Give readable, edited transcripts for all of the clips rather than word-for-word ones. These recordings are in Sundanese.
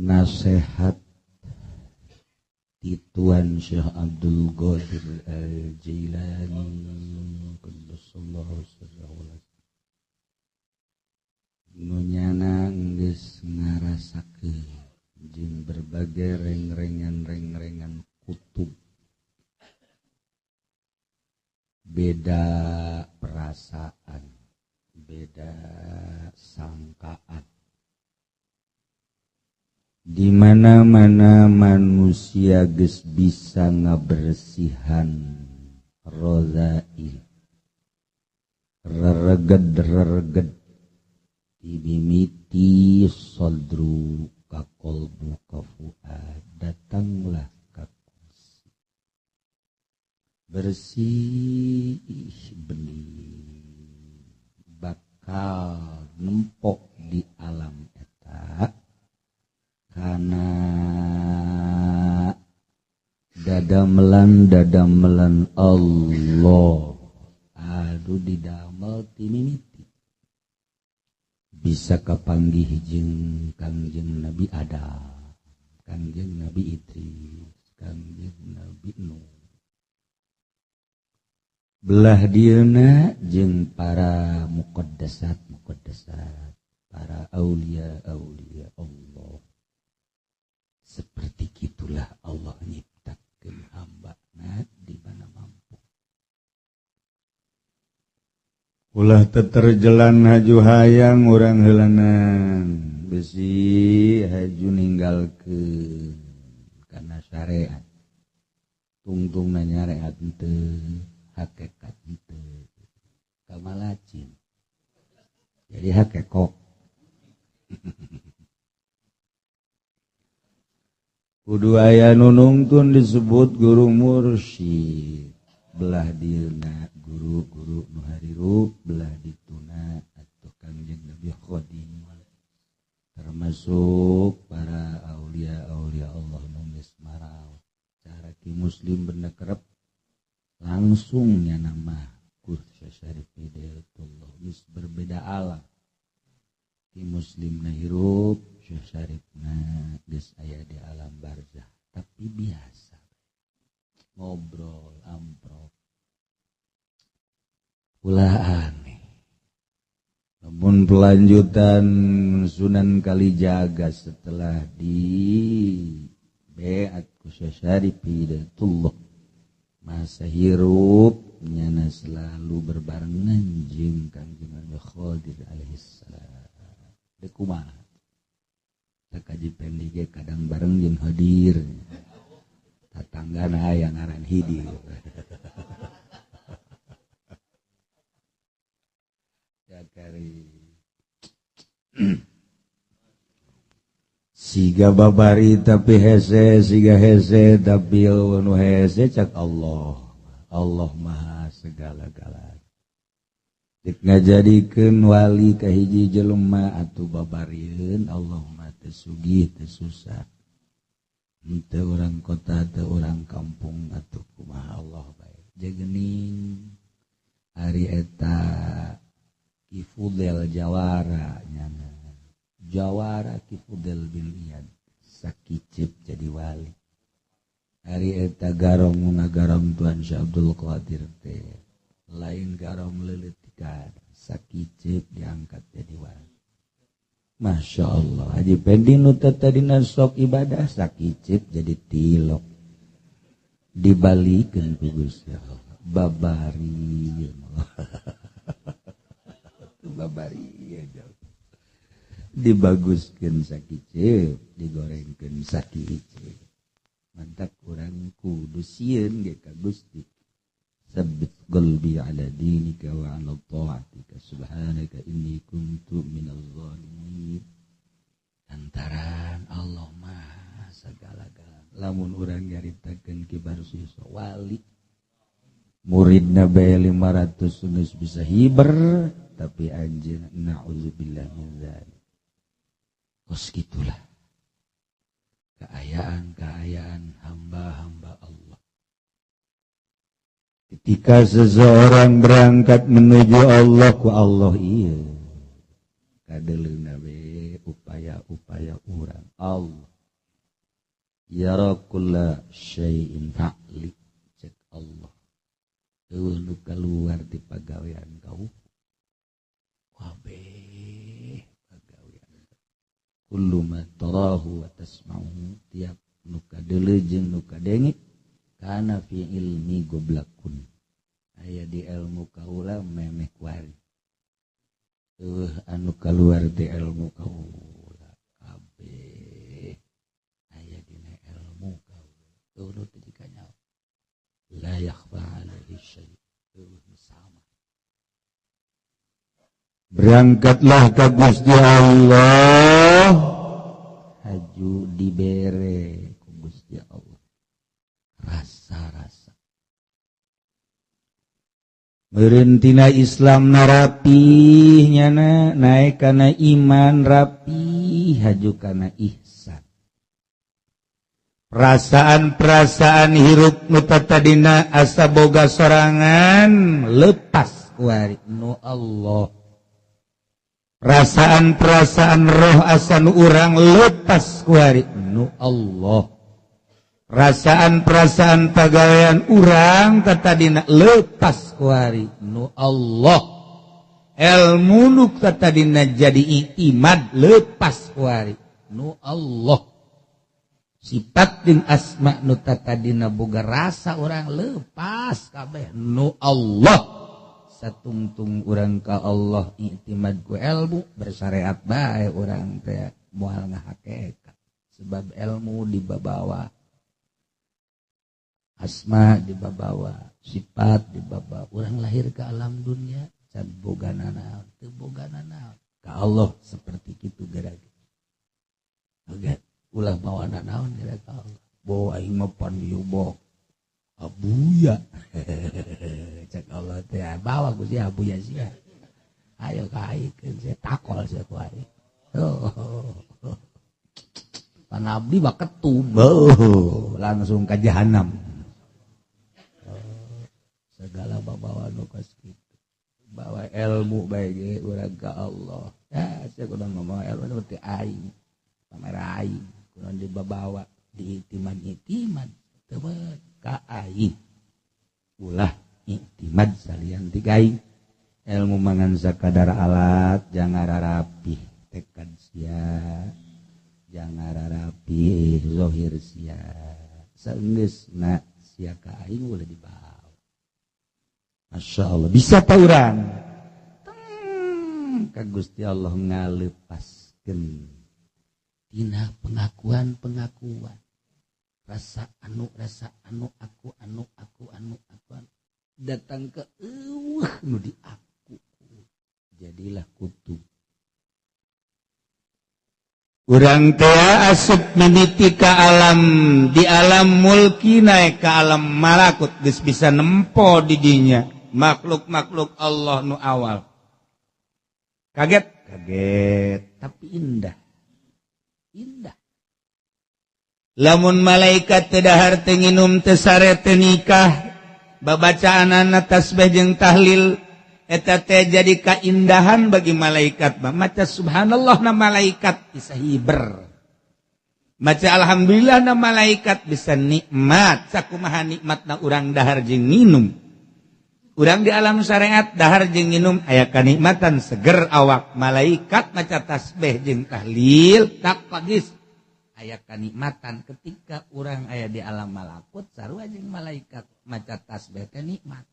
Nasehat ti Tuan Syekh Abdul Qadir Al-Jailani qaddasallahu sirrahu. Nu nyana geus ngarasakeun jeung berbagai reng-rengan-reng-rengan kutub, beda perasaan, beda sangkaan. Di mana-mana manusia geus bisa ngabersihan rozail, rereged-rereged dimimiti sodru ka kolbu ka fuad, datanglah ka kursi bersih bening, bakal nempok di alam eta karena dadamelan Allah. Aduh, didamel ti mimiti bisa kapanggih jeung Kangjeng Nabi Adam, Kangjeng Nabi Idris, Kangjeng Nabi Nuh, belah dieuna jeung para muqaddasat muqaddasat, para aulia aulia Allah. Seperti gitulah Allah nyiptakeun hamba-Na di mana mampu. Ulah teterjelan haju hayang urang heulanan, besi haju ninggalkeun kana syariat. Tungtung nyareat henteu, hakikat henteu, kamalacin jadi hakekok. Kudu aya nu nungtun disebut guru mursyid. Belah dieuna guru-guru nu harirup, belah dituna atuh Kangjeng Nabi Khadim, termasuk para aulia-aulia Allah nu geus maraot. Cara ki muslim bener kerep langsungnya nama Syekh Syarif Hidayatullah geus berbeda alam. Ki muslim na hirup, Syekh Syarifna geus aya di alam barzah, tapi biasa ngobrol amprok, ulah aneh. Namun pelanjutan Sunan Kalijaga setelah di beat ku Syekh Syarif Hidayatullah, masa hirup nyana selalu berbarengan jeung Kangjeng Nabi Khadir alaihi salam. Deuk kumaha? Kaji Pendi ge kadang bareng jeung Hadir. Tatanggana aya ngaran Hidir. Ya kari. Siga babari tapi hese, siga hese tapi nu hese cak Allah. Allah maha segala-galanya. Dek ngajadikeun wali ka hiji jelema atuh babarieun Allah mah teu sugih teu susah. Henteu urang kota teu urang kampung atuh kumaha Allah bae. Jegening ari eta Ki Fudel jawara nyana. Jawara Ki Fudel bin Iyad sakicip jadi wali. Ari eta garong ngagarong Tuan Syekh Abdul Qadir teh lain garong leuletikan, sakicip diangkat jadi wali. Masya Allah, Haji Pendi nu tadina sok ibadah sakicip jadi tilok, dibalikeun ku Gusti Allah. Babari babari dibaguskeun sakicip, digorengkeun sakicip. Mantap urang kudu sieun ge ka Gusti. Sabbit qalbi ala dinika wa ala ta'atika subhanaka inni kuntu minaz zalimin. Lantaran Allah maha segala-galana. Lamun urang nyaritakeun kibar sisa wali, muridna bae 500 geus bisa hiber, tapi anjeun na'udzubillah min dzalik. Kos gitulah keayaan-keayaan hamba-hamba Allah. Ketika seseorang berangkat menuju Allah, ku Allah iya kadeleuna we upaya-upaya urang Allah. Yara kulla syai'in fa'li cek Allah. Eueuh nu kaluar ti pagawean kau. Kabeh pagawean. Kullu ma tarahu wa tasma'uhu, tiap nu kadeuleu jeung nu kadenge kana fi ilmi goblakun. Aya di ilmu kaula memeh kuari. Eueuh anu kaluar ti ilmu kaula kabeh aya dina ilmu kaula. Eueuh nu teu dikanyaho. La yakhfa alaihi syai'. Eueuh nu sama. Berangkatlah ka Gusti Allah, haju dibere ku Gusti Allah rasa-rasa. Meureun tina Islam narapih nyana naik kana iman rapih haju kana ihsan. Perasaan-perasaan hirup nu tadina asa boga sorangan lepas kuari nu Allah. Perasaan-perasaan roh asa nu urang lepas kuari nu Allah. Perasaan-perasaan pagawean urang tatadina lepas kuari nu Allah. Ilmu nu tatadina jadi iktimad lepas kuari nu Allah. Sifat jeung asma nu tatadina boga rasa urang lepas kabeh nu Allah. Satungtung urang ka Allah iktimad ku ilmu bersyariat bae urang teh moal ngahakekat sebab ilmu dibabawa, asma dibabawa, sifat dibabawa. Urang lahir ke alam dunia can boga nanaon, teu boga nanaon ka Allah seperti kitu geura ge. Oke, ulah mawa nanaon geura ka Allah. Bawa aing mah pan ieu bawa abuya. Cek Allah teh bawa ku sia abuya sia. Ayo ka aing sia takol sia ku aing. Oh. Pan abdi mah ketum, oh, langsung ka jahanam. Oh, segala babawa nu kos kitu. Bawa ilmu bae ge urang ka Allah. Ya, sia kudu ngomong ilmu teh aing. Pamer aing kudu dibabawa diiktimad-iktimad teu ka aing. Ulah iktimad salian ti aing. Ilmu mangan sakadar alat jangan rarapih tekad sia, jangan rarapih zahir sia. Saenggeusna sia ka aing ulah dibawa. Masya Allah bisa ta urang ka Gusti Allah ngalepaskeun tina pengakuan-pengakuan rasa anu aku anu aku anu aku anu. Datang ke eueuh nu di aku jadilah kutub. Urang teh asup mimiti ka alam di alam mulki naik ka alam malakut geus bisa nempo di dinya makhluk-makhluk Allah nu awal. Kaget, kaget, tapi indah. Indah. Lamun malaikat teu dahar teu nginum teu sare teu nikah, babacaanana tasbih jeung tahlil eta teh jadi kaindahan bagi malaikat. Maca subhanallah na malaikat bisa hiber. Maca alhamdulillah na malaikat bisa nikmat. Sakumaha nikmatna urang dahar jeung nginum. Urang di alam syariat dahar jeung nginum aya kanikmatan seger awak. Malaikat maca tasbih jeung tahlil tak pagis aya kanikmatan. Ketika urang aya di alam malakut sarua jeung malaikat maca tasbih teh nikmat.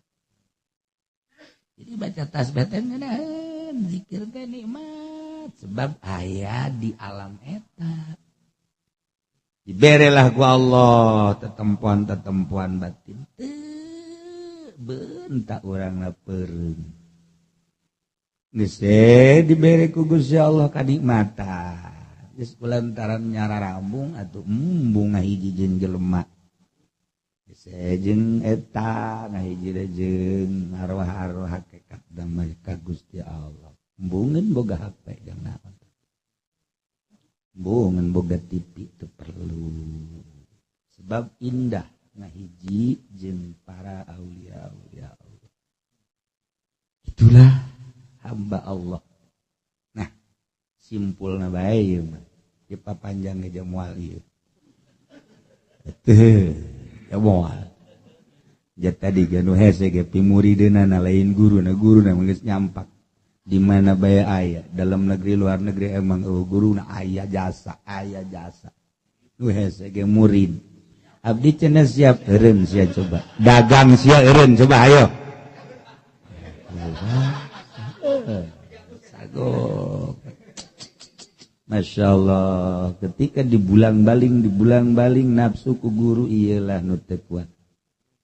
Jadi baca tasbih teh ngeunaheun, zikir teh nikmat sebab aya di alam eta. Diberelah ku Allah tetempuan-tetempuan batin. Bentak urang peureum. Geus dibere ku Gusti Allah kanikmatan. Geus kulantaran nyararambung atuh embung ngahiji jeung jelema. Geus jeung eta ngahiji jeung arwah-arwah hakikat damai ka Gusti Allah. Embungeun boga HP jang naon. Embungeun boga TV teu perlu. Sebab indah ngahiji jeung para aulia-aulia Allah. Itulah hamba Allah. Nah, simpulna bae ieu mah. Dipapanjang ge moal ieu. Teu ya moal. Ja tadi ge nu hese ge pimurideunana lain guruna, guruna mah geus nyampak. Di mana bae aya, dalam negeri luar negeri emang eueuh guruna aya jasa, aya jasa. Nu hese ge murid. Abdi cenah siap eureun sia coba. Dagang sia eureun coba ayo. Sago. Masya Allah, ketika dibulang-baling nafsu ku guru iyalah nu teu kuat.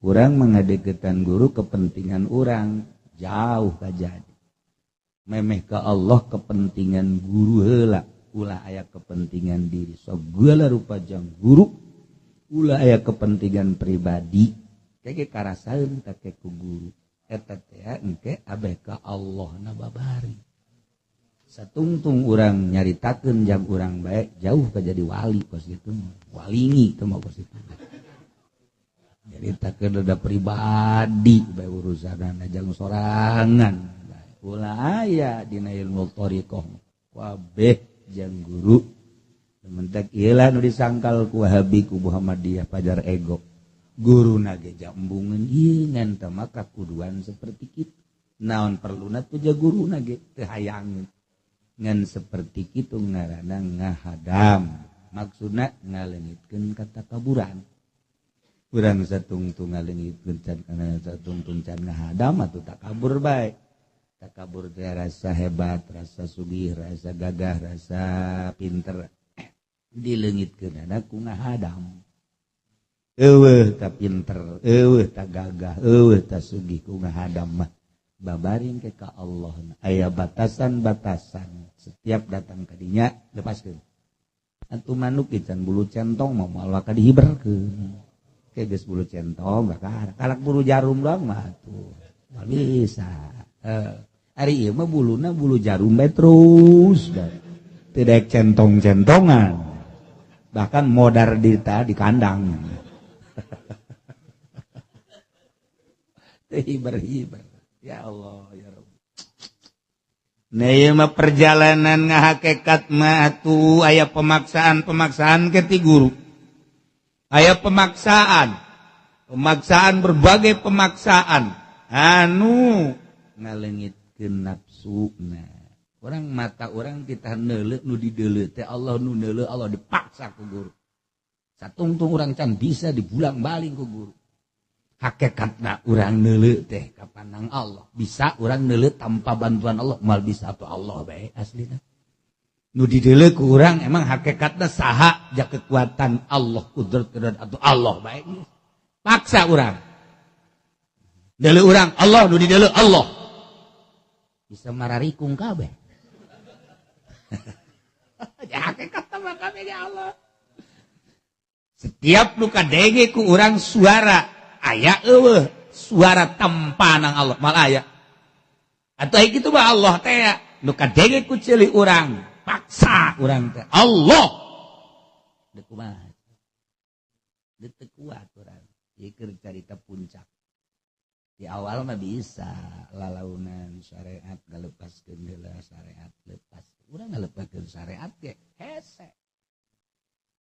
Urang mengadeketan guru kepentingan urang jauh kajadi. Memeh ka Allah kepentingan guru heula, ulah aya kepentingan diri. Segala rupa jang guru, ulah aya kepentingan pribadi. Keke karasaeun take ku guru. Eta teh engke abeh ka Allah na babari. Satungtung urang nyaritakeun jang urang bae jauh ka jadi wali kos kitu. Walingi teh mah kos kitu. Nyaritakeun da pribadi bae urusanana jang sorangan. Ulah aya dina ilmu thariqah kabeh jang guru. Mentek ieu lah nu disangkal ku Wahabi ku Muhammadiyah pajar ego. Guruna ge jambungeun ieu ngan teh maka kuduan seperti kitu. Naon perluna tuh ja guruna ge teu hayangeun. Ngan seperti kitu ngaranna ngahadam, maksudna ngaleungitkeun katakaburan. Urang satungtung ngaleungitkeun can kana satungtung can ngahadam atuh takabur bae. Takabur teh rasa hebat, rasa sugih, rasa gagah, rasa pinter. Dileungitkeunana ku ngahadam. Eueuh ta pinter, eueuh ta gagah, eueuh ta sugih ku ngahadam mah. Babaring ke ka Allah aya batasan-batasan setiap datang ka dinya lepaskeun atuh manuk can bulu centong mah moal ka dihiberkeun ke geus bulu centong bakar kalak bulu jarum doang mah atuh moal bisa ari ieu mah buluna bulu jarum bae terus teu daek centong-centongan bahkan modar dita di kandang teu hiber-hiber. Ya Allah ya Rabb. Nah ieu mah perjalanan ngahakekat mah atuh aya pemaksaan-pemaksaan ke ti guru. Aya pemaksaan. Pemaksaan berbagai pemaksaan anu ngaleungitkeun nafsuna. Urang mata urang kita neuleuh nu dideuleuh teh Allah nu neuleuh Allah dipaksa ku guru. Satungtung urang can bisa dibulang-baling ku guru. Hakikatna urang neuleuh teh kapanang Allah bisa urang neuleuh tanpa bantuan Allah mal bisa atuh Allah bae aslina nu dideuleuh ku urang emang hakikatna saha ja kekuatan Allah kudrat atuh Allah bae paksa urang deuleuh urang Allah nu dideuleuh Allah bisa mararikung kabeh ja hakikatna mah kabeh ge Allah setiap nu kadenge ku urang suara aya eueuh suara tampanang Allah mal aya atuh kitu mah Allah teh nu kadenge ku ceuli urang paksa urang teh Allah deuk kumaha deuk teu kuat urang ieu keur carita puncak di awal mah bisa lalaunan syariat ngalepaskeun heula syariat lepas urang ngalepaskeun syariat ge hese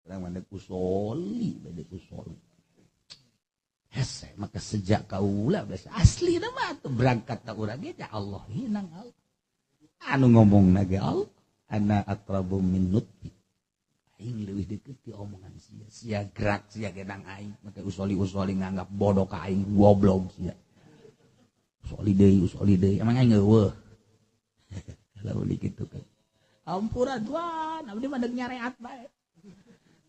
urang mah deuk usoli bade usoli hese maka sejak kaula biasa asli nama tuh berangkat ta urang ge Allah hinang Allah anu ngomongna ge Allah ana aqrabu min nutfi aing leuwih deukeut ti omongan sia sia gerak sia ge nang aing maka usoli-usoli nganggap bodoh ka aing goblok sia usoli deui emang aing eueuh lamun kitu kan ampura tuan abdi mah deuk nyareat bae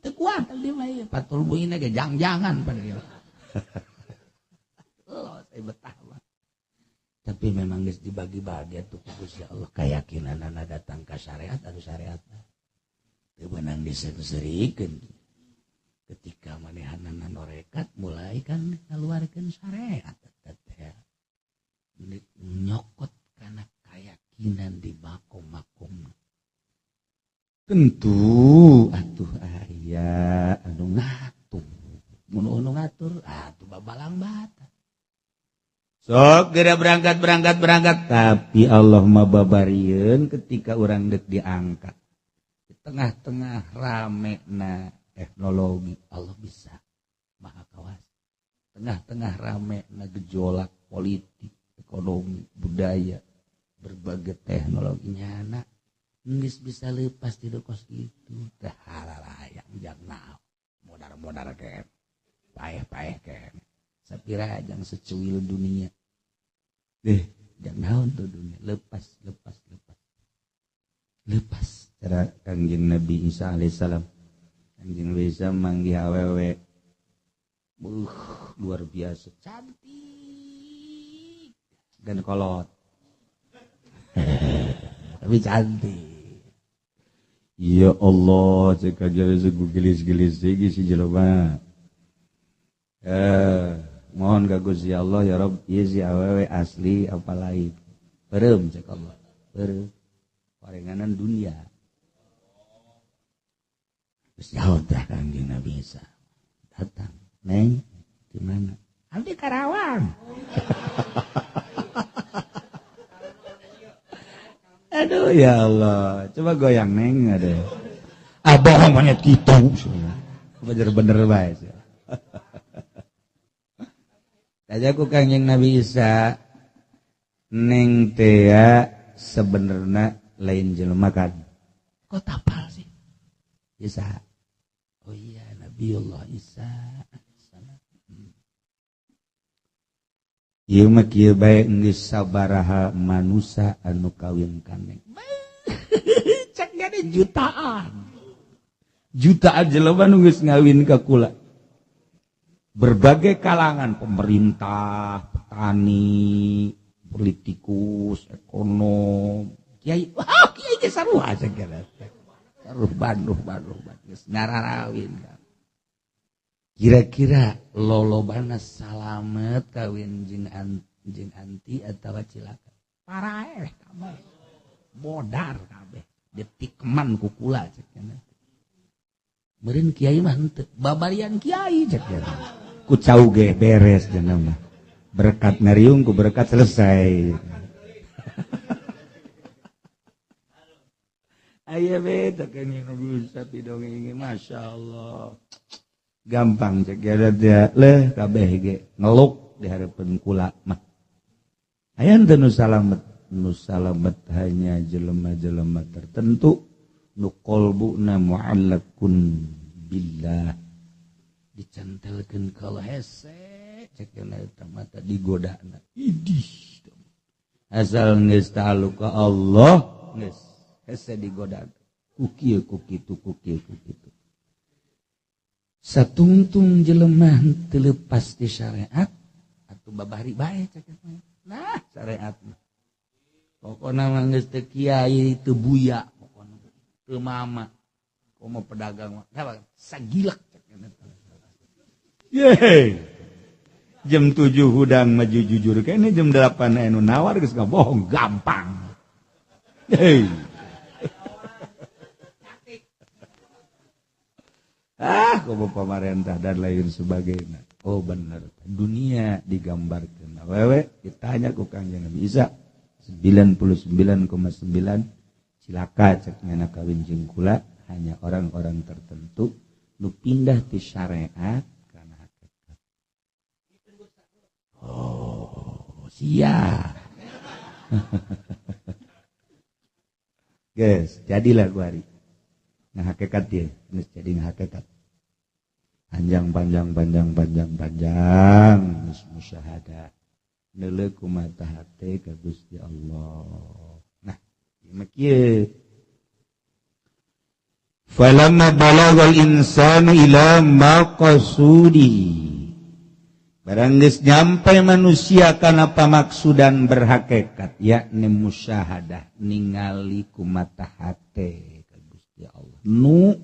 teu kuat abdi mah ieu patul buina ge jang-jangan pada ieu. Oh, saya betah mah. Tapi memang geus dibagi-bagi atuh ku Gusti Allah keyakinanana datang ka syariat anu syariatna. Teu meunang diseungseurikeun. Ketika manehanana norekat mulai kan ngaluarkeun syariat eta teh. Nyokot kana keyakinan di makom-makom. Tentu atuh aya anu ngatur. Mun anu ngatur atuh babalang bata. Sok geura berangkat tapi Allah mah babarieun ketika urang deuk diangkat. Di tengah-tengah ramena teknologi Allah bisa. Maha Kawasa. Tengah-tengah rame na gejolak politik, ekonomi, budaya, berbagai teknologi nyana geus bisa lepas ti kos kitu. Teh halalayang jang naon. Modar-modar keneh. Paeh-paeh keneh. Sapira jang secuil dunia. Deh, jang naon tuh dunia. Lepas, lepas, lepas. Lepas cara Kangjeng Nabi Isa alaihissalam. Kangjeng Nabi Isa manggih awewe. Luar biasa cantik dan kolot. Tapi cantik. Ya Allah, cek aja gelis-gelis iki si jelema. Mohon ka Gusti Allah ya Rabb, ieu si awewe asli apa lain. Beureum cek Allah. Beureum. Parenganan dunia. Terus jawab dah Kangjeng Nabi Isa. Datang. Neng, di mana? Abdi Karawang. Aduh ya Allah, coba goyang neng ada. Ah bohong monyet gitu. Bener-bener bae. Tanya ku Kangjeng Nabi Isa, neng tea sebenarnya lain jelema kan. Kok tapal sih? Isa. Oh iya, Nabiullah Isa. Ieu mah kieu bae geus sabaraha manusa anu kawin ka neng. Cek gade jutaan. Jutaan jelema nu geus ngawin ka kula. Berbagai kalangan, pemerintah, petani, politikus, ekonom, kiai. Wah, kiai ge sarua cek gade. Ruhban, ruhban, ruhban geus ngararawin. Kira-kira lolobana salamet kawin jeung anti atawa cilaka. Paraeh kabeh. Modar kabeh. Ditikman ku kula cek cenah. Meureun kiai mah henteu, babarian kiai cek cenah. Ku cau ge beres cenah mah. Berkat ngariung ku berkat selesai. Aya beda kan yang bisa pidongeng masyaallah. Gampang cek ya leh kabeh ge ngeluk di hareupeun kula mah. Aya teu nu salamet, nu salamet hanya jelema-jelema tertentu nu qalbuna mu'allaqun billah. Dicantelkeun ka Allah hese cek eta mata digodana. Idih. Asal geus ta'alluq ka Allah geus hese digoda. Ku kieu ku kitu ku kieu ku kitu. Satungtung jelema teu leupas ti syariat atuh babari bae cek eta. Nah, syariat mah. Pokona mah geus teu kiai teu buya pokona teu mama. Komo pedagang mah sagilek cek eta. Yeay. Jam 7 hudang maju jujur kene jam 8 anu nawar geus ngabohong gampang. Hei. Ah, komo pamarentah dan lain sebagainya. Oh bener, dunia digambarkan. Awewe ditanya ku Kangjeng Nabi Isa 99,9 cilaka cek nyana kawin jeung kula hanya orang-orang tertentu nu pindah ti syariat kana hakikat. Oh, sia. Guys, jadilah gua hari. Nah hakikat dia, geus jadi hakikat. Panjang panjang panjang panjang panjang geus musyahadah. Neuleuh kumaha hate ka Gusti Allah. Nah, ieu mah kieu. Falamma balagal insanu ila maqsudi. Barang geus nyampe manusia kana pamaksudan berhakikat, yakni musyahadah, ningali kumaha hate ka Gusti Allah. Nu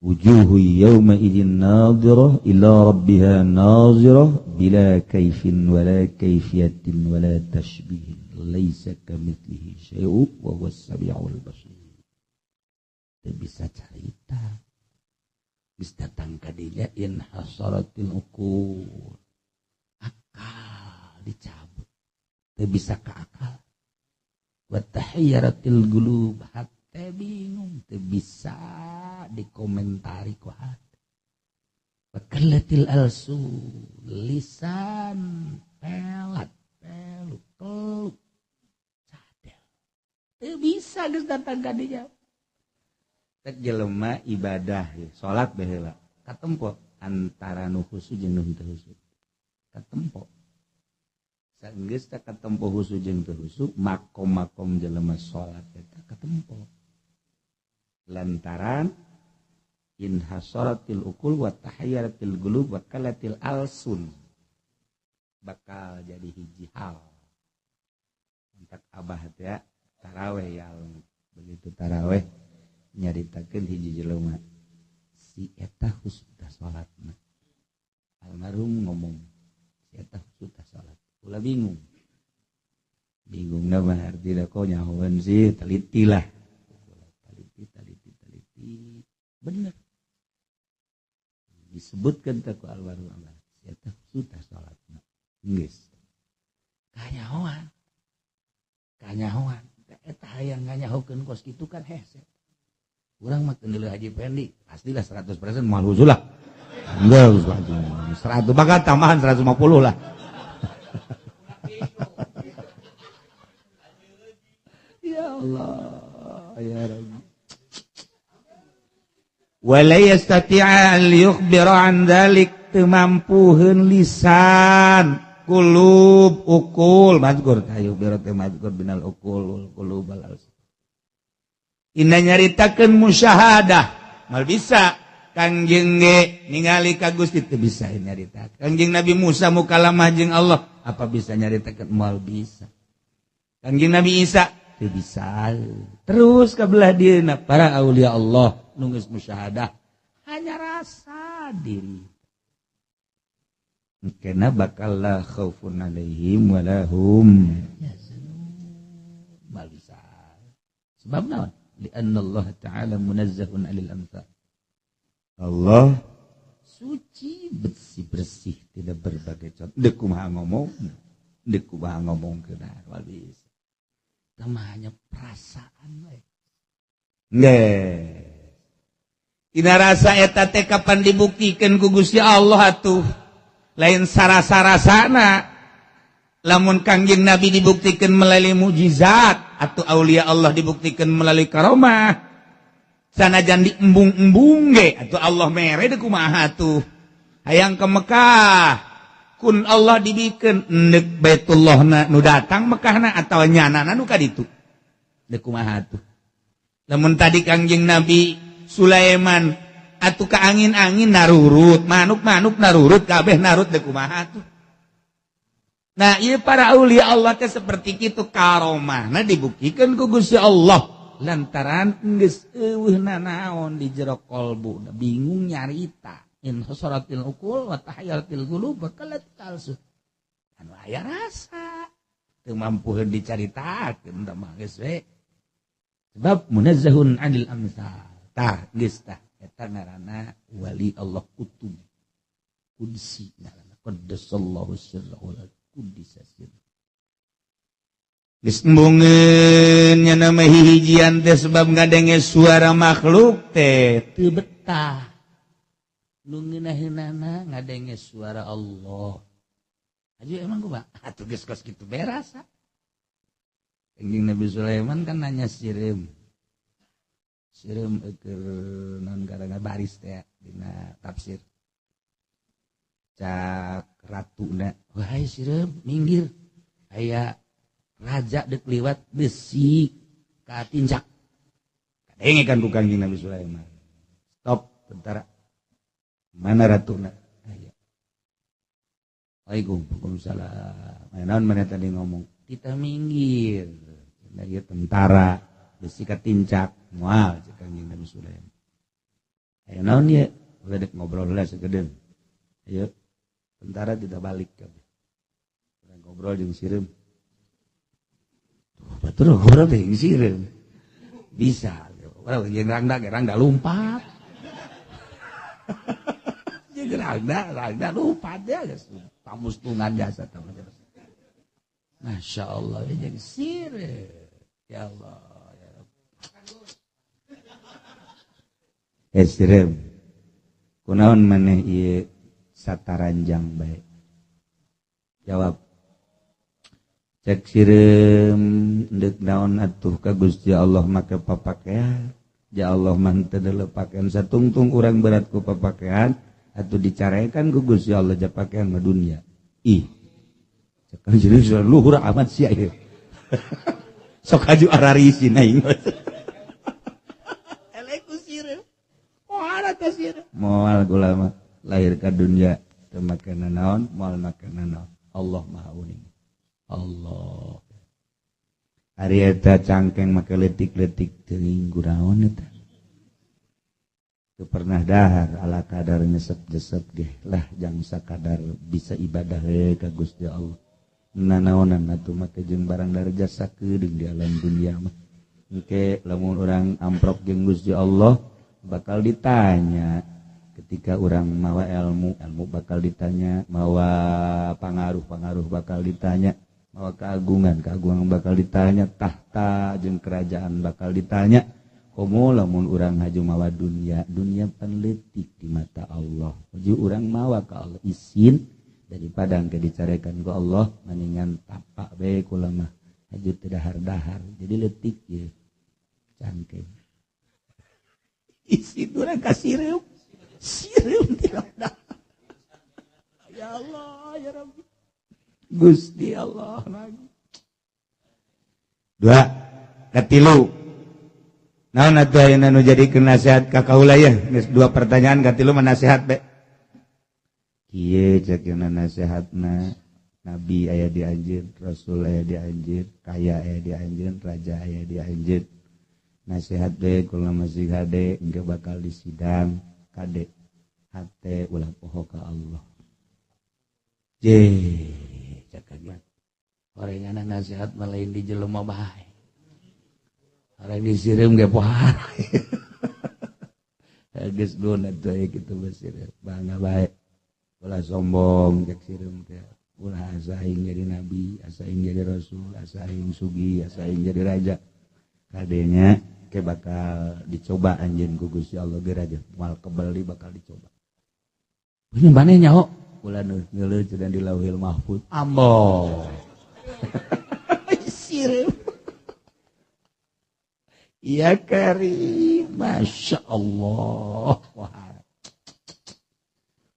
wujuhu yawma idzin nadhirah ila rabbiha nazirah bila kaifin wala kaifiyatin wala tashbihin laisa kamitslihi syai'un wa huwas samiul basir. Teu bisa carita. Geus datang ka dinya in hasaratil uqul. Akal dicabut. Teu bisa ka akal. Wa tahayyaratil qulub, hate bingung, teu bisa dikomentari ku hate. Wakalatil alsu lisan pelat peluk keluk cadel. Teu bisa geus datang ka dinya. Tek jelema ibadah salat baheula katempo antara nu khusu jeung nu henteu khusu. Katempo. Saenggeus teh katempo khusu jeung teu khusu, makom-makom jelema salat eta katempo. Lantaran inhasaratil ukul wa tahayyaratil qulub wa kalatil alsun bakal jadi hiji hal. Entak abah teh taraweh ya, begitu taraweh nyaritakeun hiji jelema si eta khusus salatna. Almarhum ngomong si eta khusus salat. Ulah bingung. Bingungna mah artina kok nyahoeun sih teliti lah. Teliti teliti teliti. Bener. Disebutkan teh ku almarhum abah si eta khusus salatna. Geus. Kanyahoan. Kanyahoan. Eta hayang nganyahokeun kos kitu kan hese. Urang mah keun Haji Pendi, pastilah 100% moal husu lah. Enggak, 100 bahkan tambahan 150 lah. Ya Allah, ya Rabbi. Wala yastati'a an yukhbira an dzalik, teu mampuheun lisan kulub ukul mazkur tayu biro teh mazkur binal ukul kulub al. Inna nyaritakeun musyahadah mal bisa Kangjeng ge ningali ka Gusti teu bisa nyaritakeun. Kangjeng Nabi Musa mukalamah jeung Allah apa bisa nyaritakeun? Moal bisa. Kangjeng Nabi Isa teu bisa. Terus ka belah dieuna para aulia Allah nu geus musyahadah hanya rasa diri. Kena bakal la khaufun alaihim walahum yahzanun. Mal bisa. Sebab naon? Lianna Allah Ta'ala munazzahun 'anil amsal. Allah suci bersih-bersih tidak berbagai contoh. Deuk kumaha ngomong, deuk kumaha ngomongkeun moal bisa. Tah hanya perasaan we. Nggih. Dina rasa eta teh kapan dibuktikeun ku Gusti Allah atuh. Lain sarasa-rasana. Lamun Kangjeng Nabi dibuktikan melalui mukjizat atau aulia Allah dibuktikan melalui karomah, sanajan diembung-embung ge atau Allah mere deuk kumaha tuh. Hayang ke Mekah kun Allah dibikeun endek Baitullahna nu datang Mekahna atawa nyanana nu ka ditu deuk kumaha tuh. Lamun tadi Kangjeng Nabi Sulaiman atuh ka angin-angin narurut, manuk-manuk narurut, kabeh narut deuk kumaha tuh. Nah, ieu para aulia Allah teh seperti kitu karomahna dibuktikan ku Gusti Allah lantaran geus eueuh nanaon di jero kolbu, bingung nyarita. In hasaratil uqul wa tahayyaratil qulub wa kalat alsu. Anu aya rasa teu mampuheun dicaritakeun tah mah geus we. Sebab munazzahun 'anil amsal. Tah geus tah eta ngaranna wali Allah kutub qudsi ngaranna qaddasallahu sirrahu qudisa sirra. Geus embungeun nya nama hihijian teh sebab ngadenge suara makhluk teh teu betah. Nu ngeunaheunana ngadenge suara Allah. Aju emang kumaha? Atuh geus kos kitu berasa. Kangjeng Nabi Sulaiman kan nanya sireum. Sireum keur naon karana baris teh dina tafsir. Cak ratuna, wahai sireum minggir, aya raja dek liwat besi katincak. Kadenge kan ku Kangjeng Nabi Sulaiman. Stop tentara. Mana ratuna? Aya. Waalaikumsalam. Naon mana tadi ngomong? Kita minggir. Lagi tentara besi katincak moal cek Kangjeng Nabi Sulaiman. Aya naon ieu? Ulah dek ngobrol lah sakedeung. Ayo. Tentara tidak balik kabeh. Urang ngobrol jeung sireum. Tuh, batur ngobrol jeung sireum. Bisa. Urang jeung rangda, rangda lumpat. Jeung rangda, rangda lumpat ya geus pamustungan jasa tah. Masya Allah, jeung sireum. Ya Allah, ya Rabb. Eh sireum. Kunaon maneh ieu sataranjang bae? Jawab. Cek sireum deuk naon atuh ka Gusti Allah make papakean. Ya Allah mah teu pakaian satungtung urang berat ku papakean atuh dicarekan ku Gusti Allah ja pakaian mah dunya. Ih. Cek kanjeng luhur amat sia ieu. Sok aju ararisin aing. Eleh ku sireum. Moal teh sireum. Moal kula mah lahir ka dunya teu make nanaon, moal make nanaon. Allah Maha Uning. Allah. Ari eta cangkeng make leutik-leutik teuing guraon eta. Teu pernah dahar ala kadar nyesep-jesep ge lah jang sakadar bisa ibadah we ka Gusti Allah. Nanaonan atuh make jeung barang darajat sakedeung di alam dunia mah. Engke lamun urang amprok jeung Gusti Allah bakal ditanya. Ketika orang mawa ilmu, ilmu bakal ditanya, mawa pangaruh, pangaruh bakal ditanya, mawa keagungan, keagungan bakal ditanya, tahta jeung kerajaan bakal ditanya. Komo lamun urang haju mawa dunia, dunia pan leutik di mata Allah. Haju urang mawa ka Allah isin daripada engke dicarekan ku Allah, mendingan tapak bae kula mah haju teu dahar-dahar. Jadi leutik ieu cangkeng. Isin urang ka sireum. Sireum tidak. Ya Allah, ya Rabbi. Gusti Allah. Dua, katilu. Naon atuh ayeuna nu jadi nasihat ka kaula ya? Geus dua pertanyaan katilu mah nasihat be. Kieu cek yeuna nasihatna. Nabi aya di anjeun, Rasul aya di anjeun, kaya aya di anjeun, raja aya di anjeun. Nasihat be kula masih hade engke bakal disidang kade hate ulah poho ka Allah. Je, cakap orangana nasihat mah lain di jelema bae. Orang disireum ge pohara. Geus dun atuh kitu basireum. Bangga bae. Ulah sombong cek sireum teh. Ulah asa aing jadi nabi, asa aing jadi rasul, asa aing sugih, asa aing jadi raja. Kadenya ke bakal dicoba anjeun ku Gusti Allah ge raja. Moal kebeli bakal dicoba. Punya maneh nyaho? Ulah nu ngeuleuh cenah di Lauhil Mahfuz. Ambo. Sireum. Ya Karim, Masya Allah. Wah.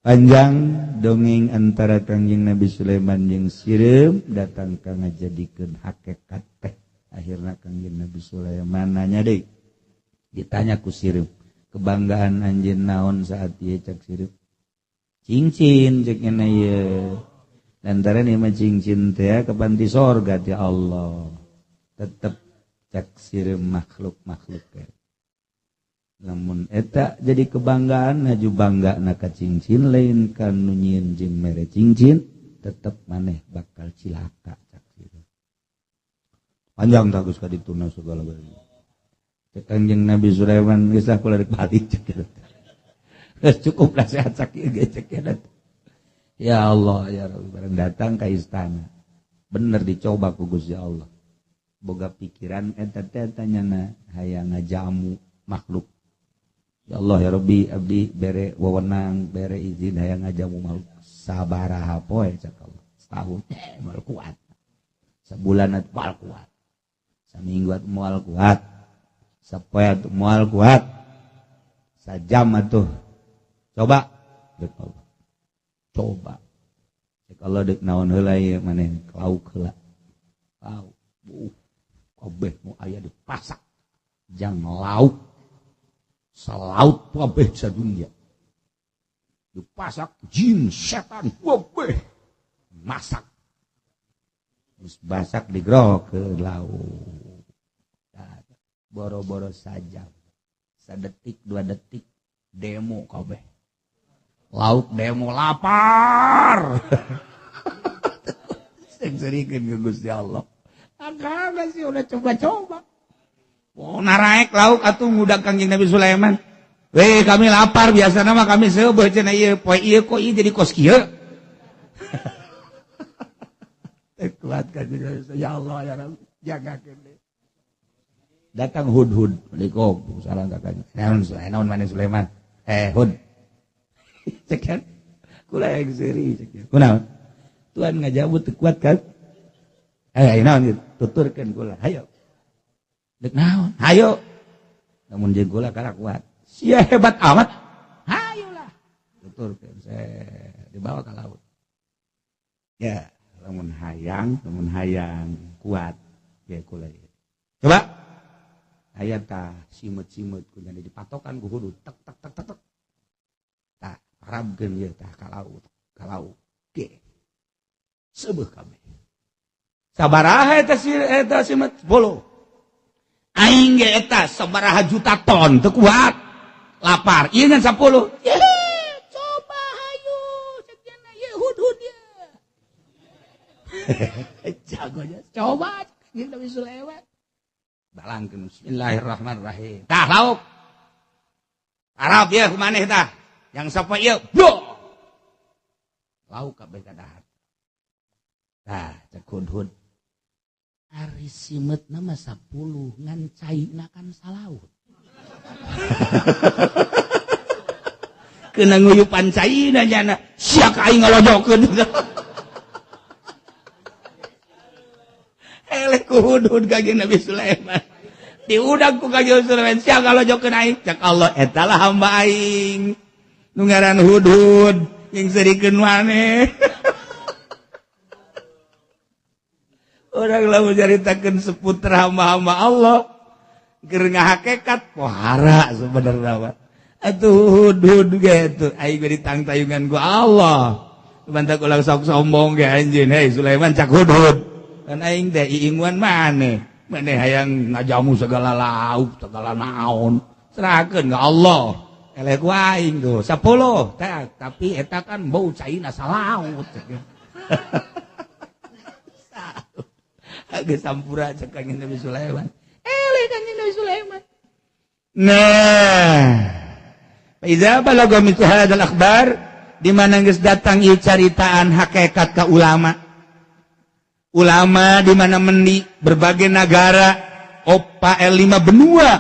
Panjang dongeng antara Kangjeng Nabi Sulaiman jeung sireum datang ka ngajadikeun hakikat teh. Akhirna Kangjeng Nabi Sulaiman nanya deui. Ditanya ku sireum, kebanggaan anjeun naon saat ieu cak sireum? Cincin cek nya ieu. Lantaran ieu mah cincin teh kapanti sorga ti Allah. Tetep cak sireum makhluk-makhluk teh. Lamun eta jadi kebanggaan haju bangga na ka cincin lain ka nu nyieun jeung mere cincin tetep maneh bakal cilaka cak sireum. Panjang tak geus ka dituna segala galana. Cek Kangjeng Nabi Sulaiman geus lah kula rek balik cek kitu. Geus cukup nasihat sakieu ge cek kitu. Ya Allah ya Rabbi bareng datang ka istana. Bener dicoba ku Gusti Allah. Boga pikiran eta teh tanyana hayang ngajamu makhluk. Ya Allah ya Rabbi abdi bere wewenang bere izin hayang ngajamu makhluk sabaraha poe cak Allah. Setahun moal kuat. Sabulan atuh moal kuat. Saminggu atuh moal kuat. Sapoe atuh moal kuat. Sajam atuh. Coba dek Allah. Coba. Cek Allah dek naon heula ieu maneh lauk heula. Lauk. Kabeh nu aya dipasak jang lauk. Salaut kabeh sadunya. Dipasak jin setan kabeh masak. Geus basak digrok ke laut. Boro-boro sajam. Sadetik dua detik demo kabeh. Lauk demo lapar. Sing serikeun ke Gusti Allah. Agak sih udah coba-coba. Oh, naraek lauk atuh ngudag Kangjeng Nabi Sulaiman. Weh, kami lapar biasa nama kami seubeuh cenah ieu poe ieu kok ieu jadi kos kieu. Kuat kan ya Allah ya Rabbi, jagakeun. Datang Hudhud, Assalamualaikum, salam kakaknya. Naon, naon maneh Sulaiman? Hud. Cek kan kula yang seuri cek. Kunaon? Tuan ngajamu teu kuat kan? Hayo naon gitu. Tuturkeun kula. Hayo. Dek naon? Hayo. Namun jeung kula kalah kuat. Sia hebat amat. Hayolah. Tuturkeun saya dibawa ke laut. Ya, lamun hayang kuat ya kula. Coba. Aya tah simeut-simeut ku nyana dipatokan ku hudud tek tek tek tek tek. Tah parabkeun ieu tah ka laut, ka laut. Ge. Seubeuh kabeh. Sabaraha eta si eta simeut 10. Aing ge eta sabaraha juta ton teu kuat. Lapar. Ieu ngan 10. Ye, coba hayu cek cenah ieu hudhud ye. Jagonya coba cek Nabi Sulaiman. Balangkeun bismillahirrahmanirrahim. Tah lauk. Arab ya maneh tah. Yang sapa ieu? Bro. Lauk kabeh kadahar. Tah cek hudhud. Ari simeutna mah 10 ngan caina kan salaut. Kena nguyupan caina nyana sia ka aing ngalojokeun. Eleh ku hudhud ka Nabi Sulaiman. Diudag ku ka Sulaiman sia ngalojokeun aing. Cek Allah eta lah hamba aing. Nu ngaran hudhud jeung seurikeun maneh. Orang lamun nyaritakeun seputar hamba-hamba Allah keur ngahakekat pohara sebenarnya mah. Atuh hudhud ge atuh aing ge ditangtayungan ku Allah. Bantak ulah sok sombong ge anjeun hei Sulaiman cak hudhud. Kan aing teh iinguan maneh. Maneh hayang ngajamu segala lauk, segala naon. Serahkeun ka Allah. Eleh ku aing tuh 10 teh tapi eta kan bau caina salaut. Geus sampura cek kanjeng Nabi Sulaiman. Eleh kanjeng Nabi Sulaiman. Nah, iza balagha mithlu hadzal akhbar di mana geus datang ieu caritaan hakikat ka ulama. Ulama di mana mendi berbagai nagara opa 5 benua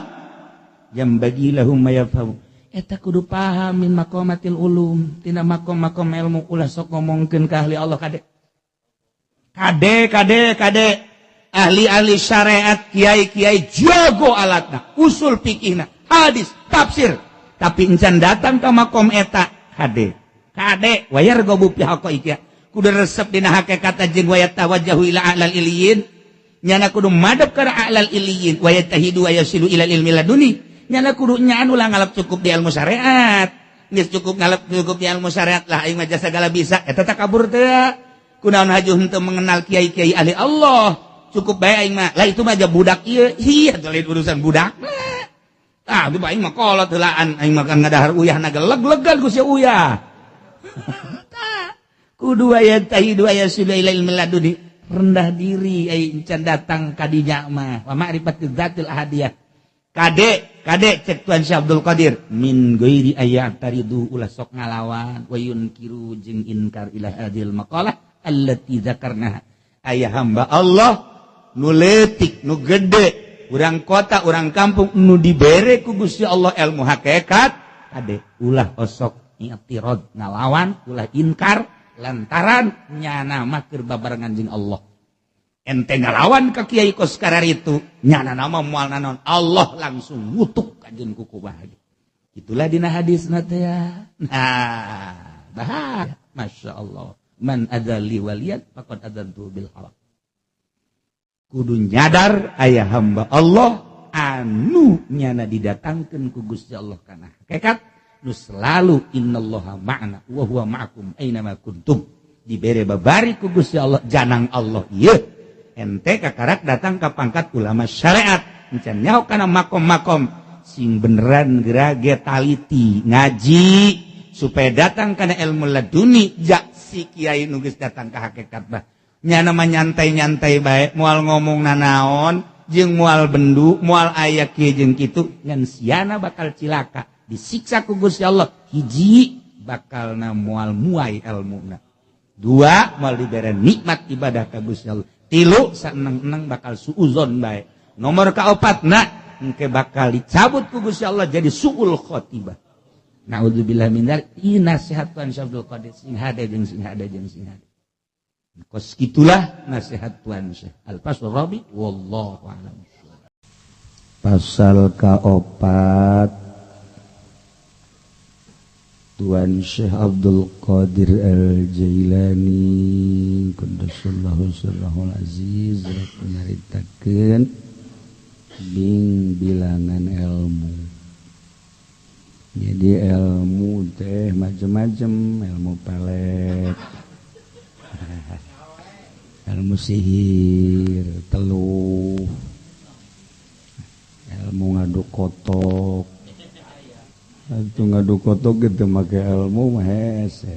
yang bagi lahum mayafhamu eta kudu paham min maqamatil ulum tina makom-makom ilmu ulah sok ngomongkeun ka ahli Allah kade kade kade kade ahli-ahli syariat kiai-kiai jago alatna usul fikihna hadis tafsir tapi encan datang ka makom eta kade kade wayar gobu fi haqaiqia kudu resep dina hakikat jeung waya tawajjahu ila a'lal iliyin nyana kudu madep ka a'lal iliyin wa yatahidu wa yasilu ila ilmi laduni nyana kudu nyaan ulah ngalap cukup di ilmu syariat geus cukup ngalap cukup di ilmu syariat lah aing mah segala bisa eta takabur teh kunaon haju henteu mengenal kiai-kiai ahli Allah cukup bae aing mah lah itu mah aja budak ieu hi atuh lain urusan budak ah itu aing mah kolot heulaan aing mah kan ngadahar uyah na geleg-legan ku si uyah. Kudu aya tahidu aya sudah ila ilmi laduni rendah diri ai encan datang ka dinya mah wa ma'rifati dzatil ahadiyah kade kade cek Tuan Syekh Abdul Qadir min ghairi ayataridu ulah sok ngalawan wa yunkiru jeung inkar ila hadhil maqalah allati dzakarnaha aya hamba Allah nu leutik nu gede urang kota urang kampung nu dibere ku Gusti Allah ilmu hakikat kade ulah osok i'tirad ngalawan ulah inkar lantaran nyana mah keur babarengan jeung Allah ente ngalawan ka kiai kos kararitu nyana nama moal naon Allah langsung ngutuk ka jeung kuku bahagia itulah dina hadisna teh ya. Nah bahaya Masya Allah man adzali waliyat faqad adzantu bil halal kudu nyadar aya hamba Allah anu nyana didatangkeun ku Gusti Allah kana hakikat nu selalu innallaha ma'ana wa huwa ma'akum aina ma kuntum dibere babari ku Gusti Allah janang Allah ieu ente kakarak datang ka pangkat ulama syariat encan nyaho kana makom-makom sing beneran gerage taliti ngaji supaya datang kana ilmu laduni jak si kiai nu geus datang ka hakikat bah nyana mah nyantai-nyantai bae moal ngomong nanaon jeung moal bendu moal aya kieu jeung kitu ngan siana bakal cilaka disiksa ku Gusti Allah hiji bakalna moal muai elmuna dua moal dibere nikmat ibadah ka Gusti Allah tilu saeneng-eneng bakal suuzon bae nomor kaopatna engke bakal dicabut ku Gusti Allah jadi suul khotibah. Naudzubillah min dzalik. Ieu nasihat Tuan Syekh Abdul Qadir sing hade jeung sing hade jeung sing hade. Kos kitulah nasihat Tuan Syekh. Al-Fasl Rabi wallahu a'lam. Pasal kaopat Tuan Syekh Abdul Qadir Al-Jailani qaddasallahu sirrahul aziz nyaritakeun bing bilangan ilmu. Jadi ilmu teh macem-macem, ilmu pelet, ilmu sihir, teluh, ilmu ngaduk kotok. Itu ngaduk kotok gitu make ilmu mah hese.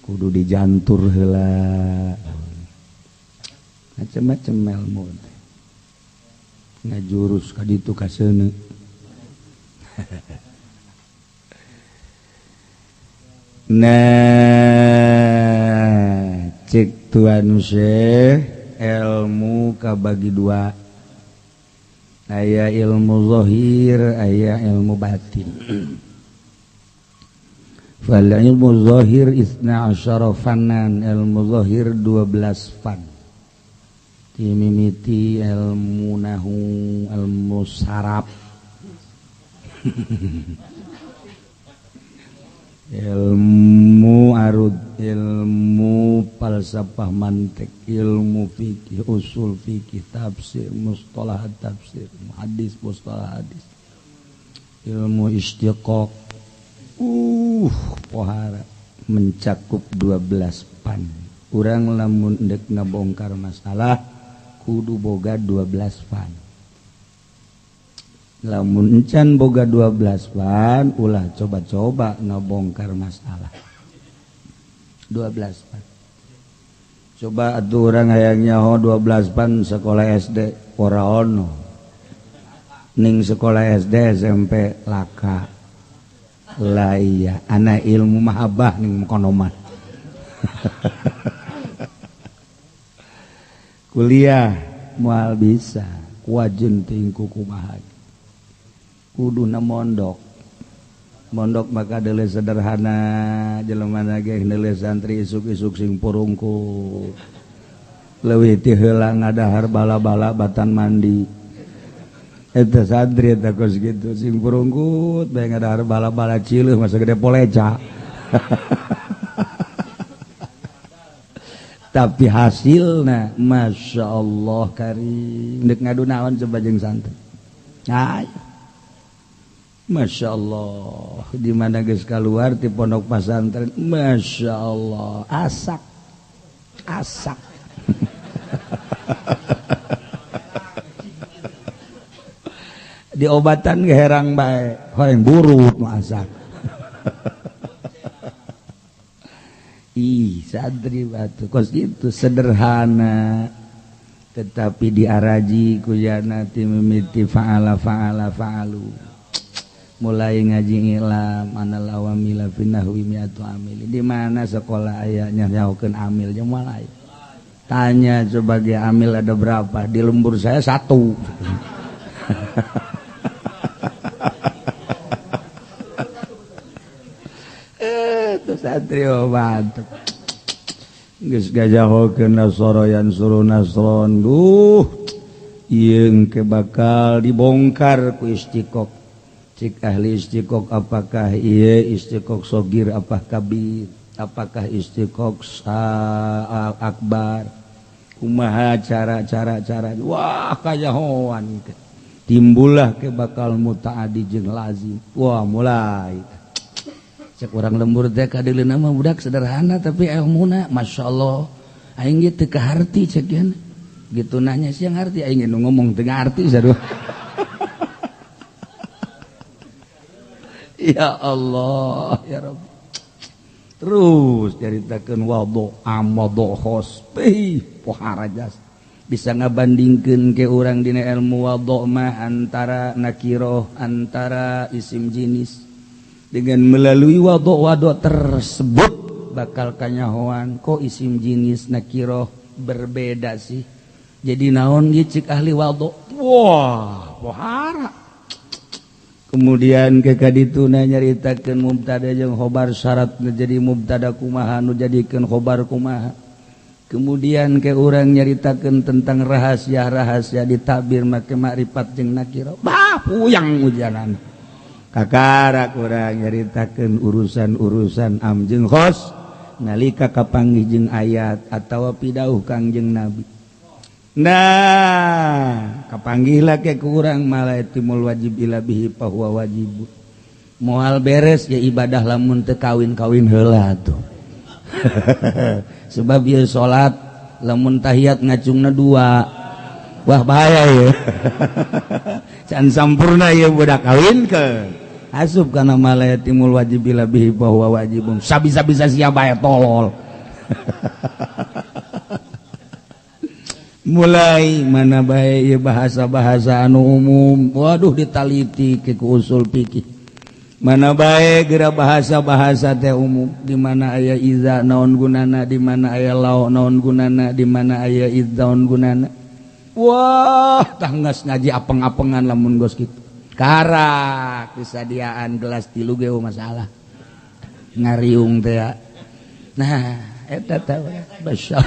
Kudu dijantur heula. Macem-macem ilmu teh. Ngajurus ka ditu ka seuneu. Nah, cek Tuan Syekh ilmu kabagi dua. Aya ilmu zahir, aya ilmu batin. Fal ilmu zahir 12 fannan, ilmu zahir 12 fan. Dimimiti ilmu nahu, ilmu saraf. Ilmu arud, ilmu falsafah mantik, ilmu fikih, usul fikih, tafsir, mustalah tafsir, hadis, mustalah hadis, ilmu istiqaq. Pohara mencakup 12 pan. Urang lamun ndek ngabongkar masalah kudu boga 12 pan. Lamun encan boga 12 pan, ulah coba-coba ngabongkar masalah. 12 pan. Coba atuh urang hayang nyaho 12 pan sekolah SD ora ono. Ning sekolah SD SMP laka. Lah iya, ana ilmu mahabbah ning kono mah. Kuliah moal bisa, kuajun tingku kumaha. Kuduna mondok. Mondok maka deuleu sederhana, jelema ge deuleu santri isuk-isuk sing purungku. Leuwih ti heula ngadahar bala-bala batan mandi. Eta santri eta kos kitu sing purungkut bae ngadahar bala-bala cileuh masa gede poleca. Tapi hasilna Masya Allah karim. Dek ngadu naon coba jeung santri. Ayo. Masya Allah, di mana geus keluar di pondok pesantren, Masya Allah, asak, asak. Diobatan geherang bae, hoeng buruk nu asak. Ih, santri batu kos gitu sederhana, tetapi diaraji kujana timimiti fa'ala fa'ala fa'alu. Mulai ngaji ilam anal awamila finahwi mi'atu amil. Di mana sekolah ayahnya nyahokeun amil jeung moal aya. Tanya sebagai amil ada berapa? Di lembur saya 1. Itu santri mantep. Geus gajahokeun nasara yansuru nasron. Duh, ieu engke bakal dibongkar ku istiqoq. Cik ahli istiqoq apakah iya istiqoq sogir apakah kabir, apakah istiqoq akbar, kumaha cara-cara cara, wah kajahoan timbullah ke bakal mutaadi jeung lazim. Wah mulai cek urang lembur teh kadeuleuna mah budak sederhana tapi ilmuna Masya Allah aing ge teu kaharti cek yeun gitu nanya siang ngarti aing nu ngomong teu ngarti sarua. Ya Allah ya Rabb. Terus caritakeun wadhu am wadhu khos pih pohara jas. Bisa ngabandingkeun ke urang dina ilmu wadhu mah antara nakiroh antara isim jenis. Dengan melalui wadhu-wadhu tersebut bakal kanyahoan kok isim jenis nakiroh berbeda sih. Jadi naon ge cik ahli wadhu. Wah, pohara. Kemudian ke kadituna nyaritakeun mubtada jeung khobar syarat jadi mubtada kumaha nu jadikeun khobar kumaha. Kemudian ke urang nyaritakeun tentang rahasia-rahasia ditabir make makrifat jeung nakira. Bah puyang ujaran. Kakarak urang nyaritakeun urusan-urusan am jeung khos nalika kapanggih jeung ayat atawa pidauh Kangjeng Nabi. Nah, kapanggihlah ke kurang malah timul wajib ila bihi fahuwa wajib. Moal beres ya ibadah lamun teu kawin-kawin heula tuh. Sebab ieu salat lamun tahiyat ngacungna dua. Wah bahaya ya. Can sampurna ieu budak kawin ke. Asup kana malah timul wajib ila bihi fahuwa wajibun. Sabisa-bisa sia bae tolol. Mulai mana bae bahasa-bahasa anu umum, waduh ditaliti ke usul fikih. Mana bae geura bahasa-bahasa teh umum, di mana aya iza naon gunana, di mana aya lau naon gunana, di mana aya idz naon gunana. Wah, tah geus ngaji apeng-apengan lamun geus kitu. Karak disadiaan gelas 3 ge masalah. Ngariung teh ya. Nah, eta teh basyah.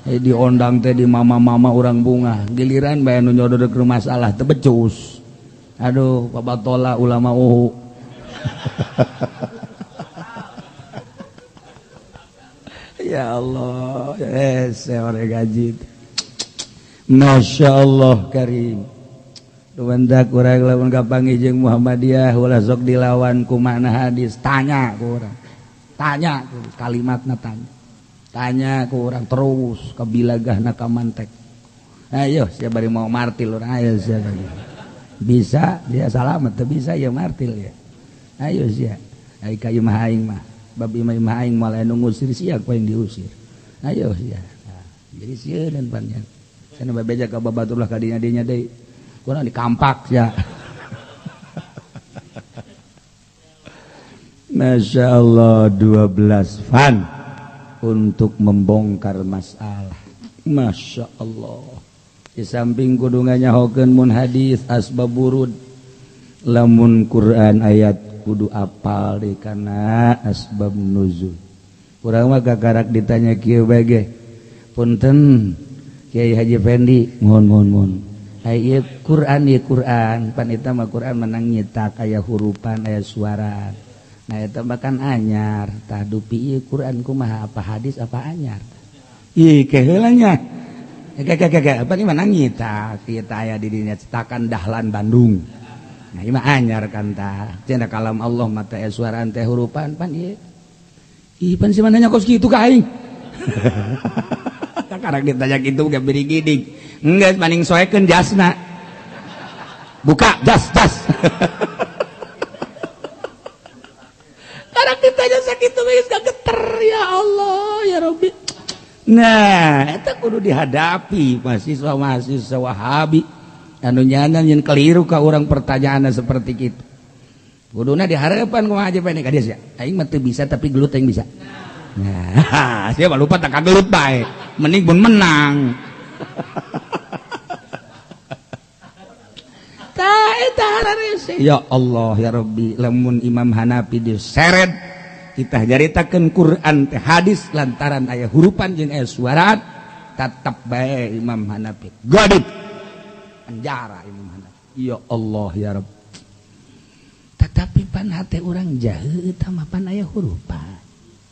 Diondang teh di mama-mama urang bunga giliran bae nu nyodor ke masalah teu becus. Aduh pabatola ulama uhu. Ya Allah, sore gaji. Masya Allah karim. Duwendak urang lamun kapanggih jeung Muhammadiyah ulah sok dilawan ku makna hadis, tanya ku urang. Tanya kalimatna tanya. Tanya ke orang terus kebilagahna ka mantek. Ayo sia bari mau martil urang, ayo sia bisa dia salamet teu bisa ya martil ya. Ayo sia. Ai ka imah aing mah, bab imah imah aing moal anu ngusir sia ku yang diusir. Ayo sia. Nah, jadi sieun panjang. Cenah bebeja ka babaturlah ka dinya-dinya deui. Kurang dikampak sia. Masya Allah 12 fan untuk membongkar masalah. Masya Allah. Di samping kudungannya hokeun mun hadis asbab burud, lamun Quran ayat kudu apal di kana asbab nuzul. Urang mah kakarak ditanya kieu bae ge. Punten Kiai Haji Fendi, mohon mohon mohon. Ai ieu Quran ieu Quran, pan eta mah Quran menang nyetak aya hurupan aya suara. Nah eta bahkan anyar, tah dupi ieu Quran kumaha apa hadis apa anyar. Ih keheula nya. Ke apa ni mana nyitak ieu tah aya di dinya cetakan Dahlan Bandung. Nah ieu mah anyar kan tah. Cenah kalam Allah mah teh suaraan teh hurupan pan ieu. Ih pan si mananya kos kitu ka aing. Karak ditanya kitu ge beri gidig. Enggeus maning soekeun jasna. Buka jas jas. Karak ditanya sakitu geus kageter ya Allah ya Rabbi. Nah, eta kudu dihadapi mahasiswa-mahasiswa Wahabi anu nyana nyen keliru ka urang pertanyaanna seperti kitu. Kuduna dihareupan kumaha aja pene ka dieu sia. Aing mah teu bisa tapi gelut aing bisa. Nah, sia mah lupa tak kagelut bae. Mending mun menang. Tah eta hararese. Ya Allah ya Rabbi, lamun Imam Hanafi diseret kita nyaritakeun Quran teh hadis lantaran aya hurupan jeung aya suara tetep bae Imam Hanafi gadib penjara Imam Hanafi. Ya Allah ya Rabb. Tetapi pan hate urang jahe eta mah pan aya hurupan,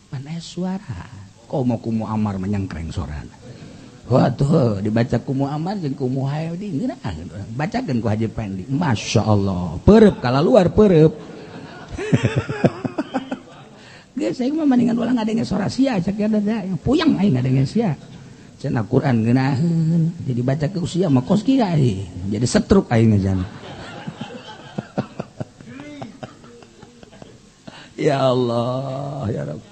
pan aya suara. Komo kumu amar menyengkreng sorana. Wah tuh dibaca kumu amar jeung kumu haedi ngeunah bacakeun ku Haji Pendi. Masya Allah pereup kala luar pereup. Geus aing mah mendingan ulah ngadenge sora sia cek ya da puyeng aing ngadenge sia. Cenah Quran ngeunaheun jadi baca ke sia mah kos kieu aing. Jadi setruk aing jan. Ya Allah ya Rabb.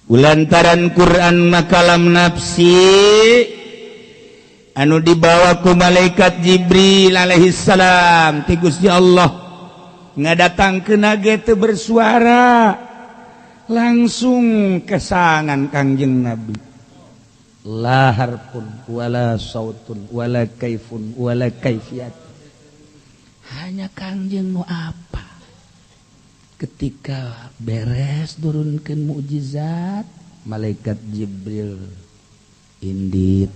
Ulantaran Quran makalam nafsi anu dibawa ku malaikat Jibril alaihi salam ti Gusti Allah ngadatangkeun ge teu bersuara langsung kesangan Kangjeng Nabi. La harfun wala sautun wala kaifun wala kaifiyat. Hanya Kangjeng nu apa? Ketika beres turunkeun mukjizat, malaikat Jibril indit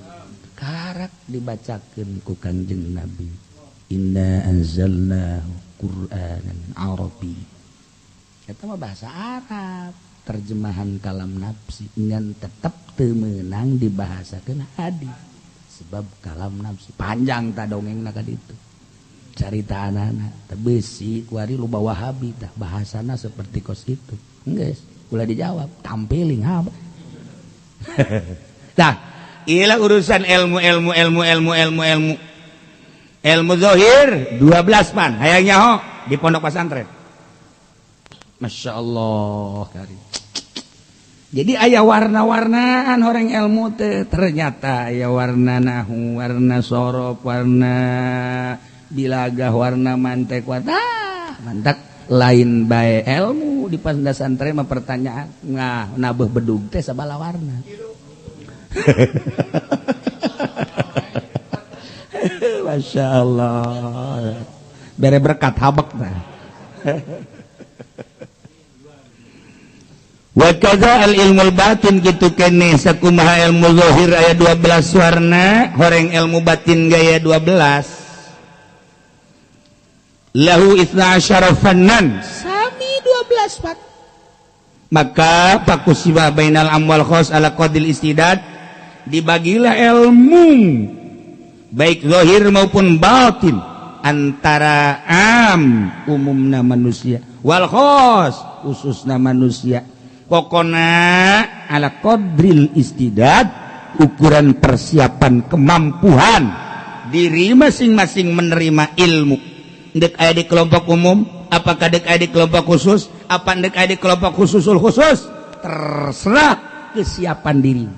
karak dibacakeun ku Kangjeng Nabi. Inna anzalnahu Qur'anan Arabi. Eta mah bahasa Arab, terjemahan kalam nafsi ngan tetep teu meunang dibahasakeun hadis. Sebab kalam nafsi panjang ta dongengna ka ditu. Carita anak-anak tebesi kuari loba Wahabi tah bahasana seperti kos itu. Geus, ulah dijawab, tampiling apa. Tah, iyalah urusan ilmu ilmu ilmu ilmu ilmu ilmu. Ilmu zahir 12 pan, hayang nyaho di pondok pesantren. Masya Allah karim. Jadi aya warna-warnaan orang ilmu teh ternyata aya warna nahu, warna sorof, warna bilagah, warna mantek, warna mantak lain bae ilmu di pesantren mah pertanyaan ngah nabeuh bedug teh sabala warna. Masya Allah bere berkat habek tah. Wa kadza al ilmul batin kitu keneh sakumaha ilmu zahir aya 12 warna, horeng ilmu batin gaya 12. Lahu itsna asyara fannan sami 12 fat. Maka fakusiba bainal amwal khos ala qadil istidad, dibagilah ilmu baik zahir maupun batin antara am umumna manusia wal khos khususna manusia. Pokona ala qadril istidad, ukuran persiapan kemampuan diri masing-masing menerima ilmu. Ndek aya di kelompok umum, apakah dek aya di kelompok khusus, apa ndek aya di kelompok khususul khusus, terserah kesiapan diri.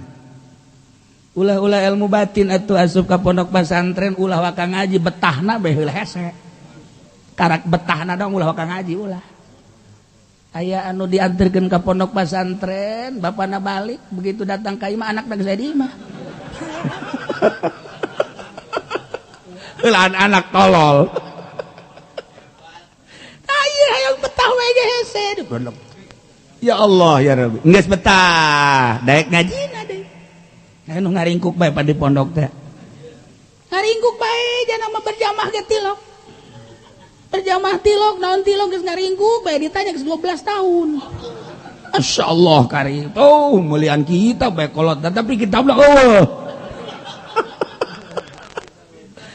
Ulah-ulah ilmu batin atuh asup ka pondok pesantren ulah waka ngaji betahna bae heula hese. Karak betahna dong ulah waka ngaji ulah. Aya anu diantarkeun ka pondok pesantren, bapana balik begitu datang ka imah anakna geus aya di imah. Heulaan anak tolol. Hayang betah we ge hese di pondok. Ya Allah ya Rabbi. Geus betah, daek ngajina deui. Anu ngaringkuk bae pa di pondok teh. Ngaringkuk bae jana mah berjamaah ge tilok. Berjamaah tilok, naon tilok geus ngaringkuk bae ditanya geus 12 tahun. Masyaallah karim. Oh, mulian kita bae kolot tapi kita ulah oh.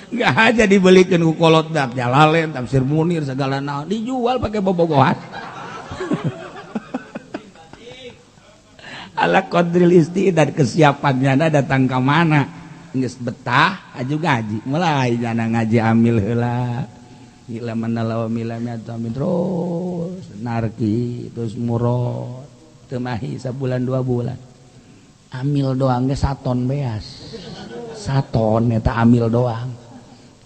Enggak aja dibelikan ku kolot dak Jalalain, Tafsir Munir segala naon dijual pakai bobogohan. Ala qadril istidad kesiapannya datang ke mana geus betah aju ngaji mulai jana ngaji amil heula ila manalawa milami atau amin terus narki terus murad teu mahi sabulan 2 bulan amil doang ge saton beas saton eta amil doang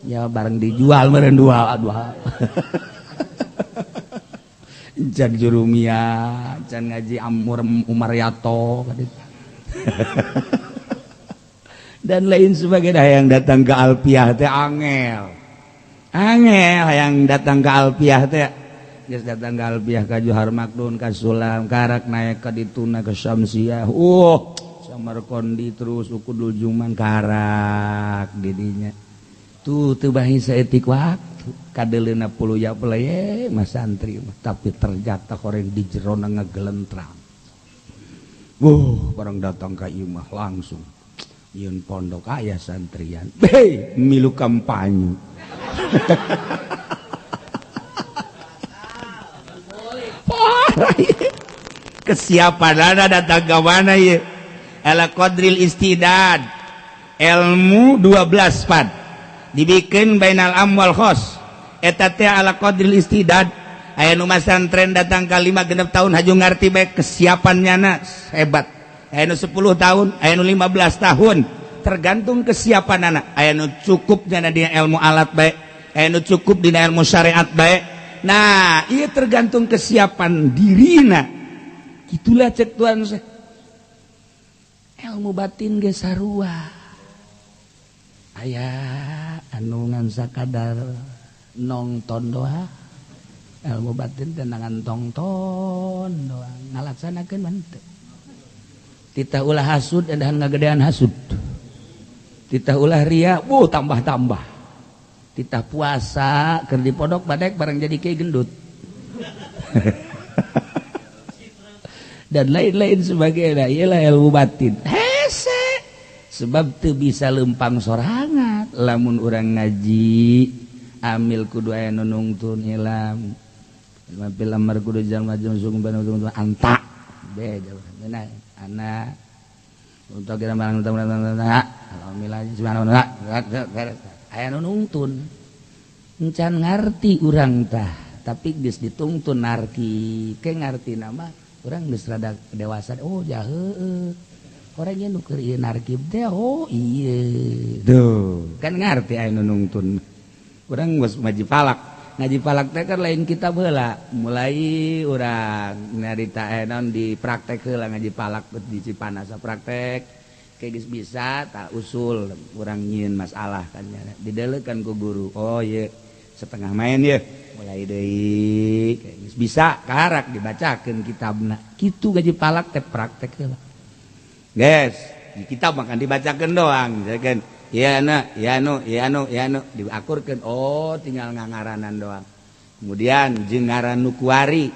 ya bareng dijual meureun dua jan Jurumia jan ngaji Amur Umar Yato dan lain sebagainya. Yang datang ke Alpiah teh angel angel yang datang ke Alpiah teh geus datang ke Alpiah ka Johar Makdun ka Sulam karak naik ka dituna ke Syamsiah Samarkondi terus Ukudul Juman karak didinya tuh teu bahi saeutik waktu kadeleuna puluya peleye mah santri tapi ternyata horeng di jerona ngagelentrang. Barang datang ka imah langsung yeun pondok aya santrian hei milu kampanye. Kesiapan ada datang ka mana ieu ala qadril istidad ilmu 12 pan dibikin bainal amwal khos eta teh ala qadril istidad. Aya nu masantren datang ka 5 genep tahun haju ngarti bae kesiapannya na hebat. Aya nu 10 tahun, aya nu 15 tahun, tergantung kesiapan anak. Aya nu cukup dina ilmu alat bae, aya nu cukup dina ilmu syariat bae. Nah, ieu tergantung kesiapan dirina. Gitulah cek tuan saya. Ilmu batin ge sarua. Aya anu ngan sakadar Nonton doa ilmu batin tenangan tongton doang ngalaksanakeun mah teu. Titah ulah hasud edahan ngagedean hasud. Titah ulah ria, bu tambah-tambah. Titah puasa keur di pondok badek barang jadi kiai gendut. Dan lain-lain sebagainya, iyalah ilmu batin. Hese. Sebab teu bisa lempang sorangan lamun urang ngaji amil kudu aya nu nungtun ilam. Bil amar kudu jalma jeung anta. Beda urang anak untuk kita barang alhamdulillah subhanallah aya nu nungtun encan ngarti urang tah tapi geus ditungtun narki ke ngarti nama urang geus rada dewasa oh jahe orang ieu nu keur ieu narkib teh oh ieu duh kan ngarti aya nu nungtun urang geus ngaji falak. Ngaji falak teh kan lain kitab heula mulai urang nyarita naon di praktek heula ngaji falak di Cipanasa praktek kayak geus bisa tak usul urang nyieun masalah kan dideulekan ku guru oh ieu setengah main ye mulai deui kayak geus bisa karak dibacakeun kitabna kitu ngaji falak teh praktek heula geus di kitab mah kan dibacakeun doang misalkan ya na, ya nu, ya nu, ya nu diakurkeun oh tinggal ngangaranan doang. Kemudian jeung ngaran nu kuari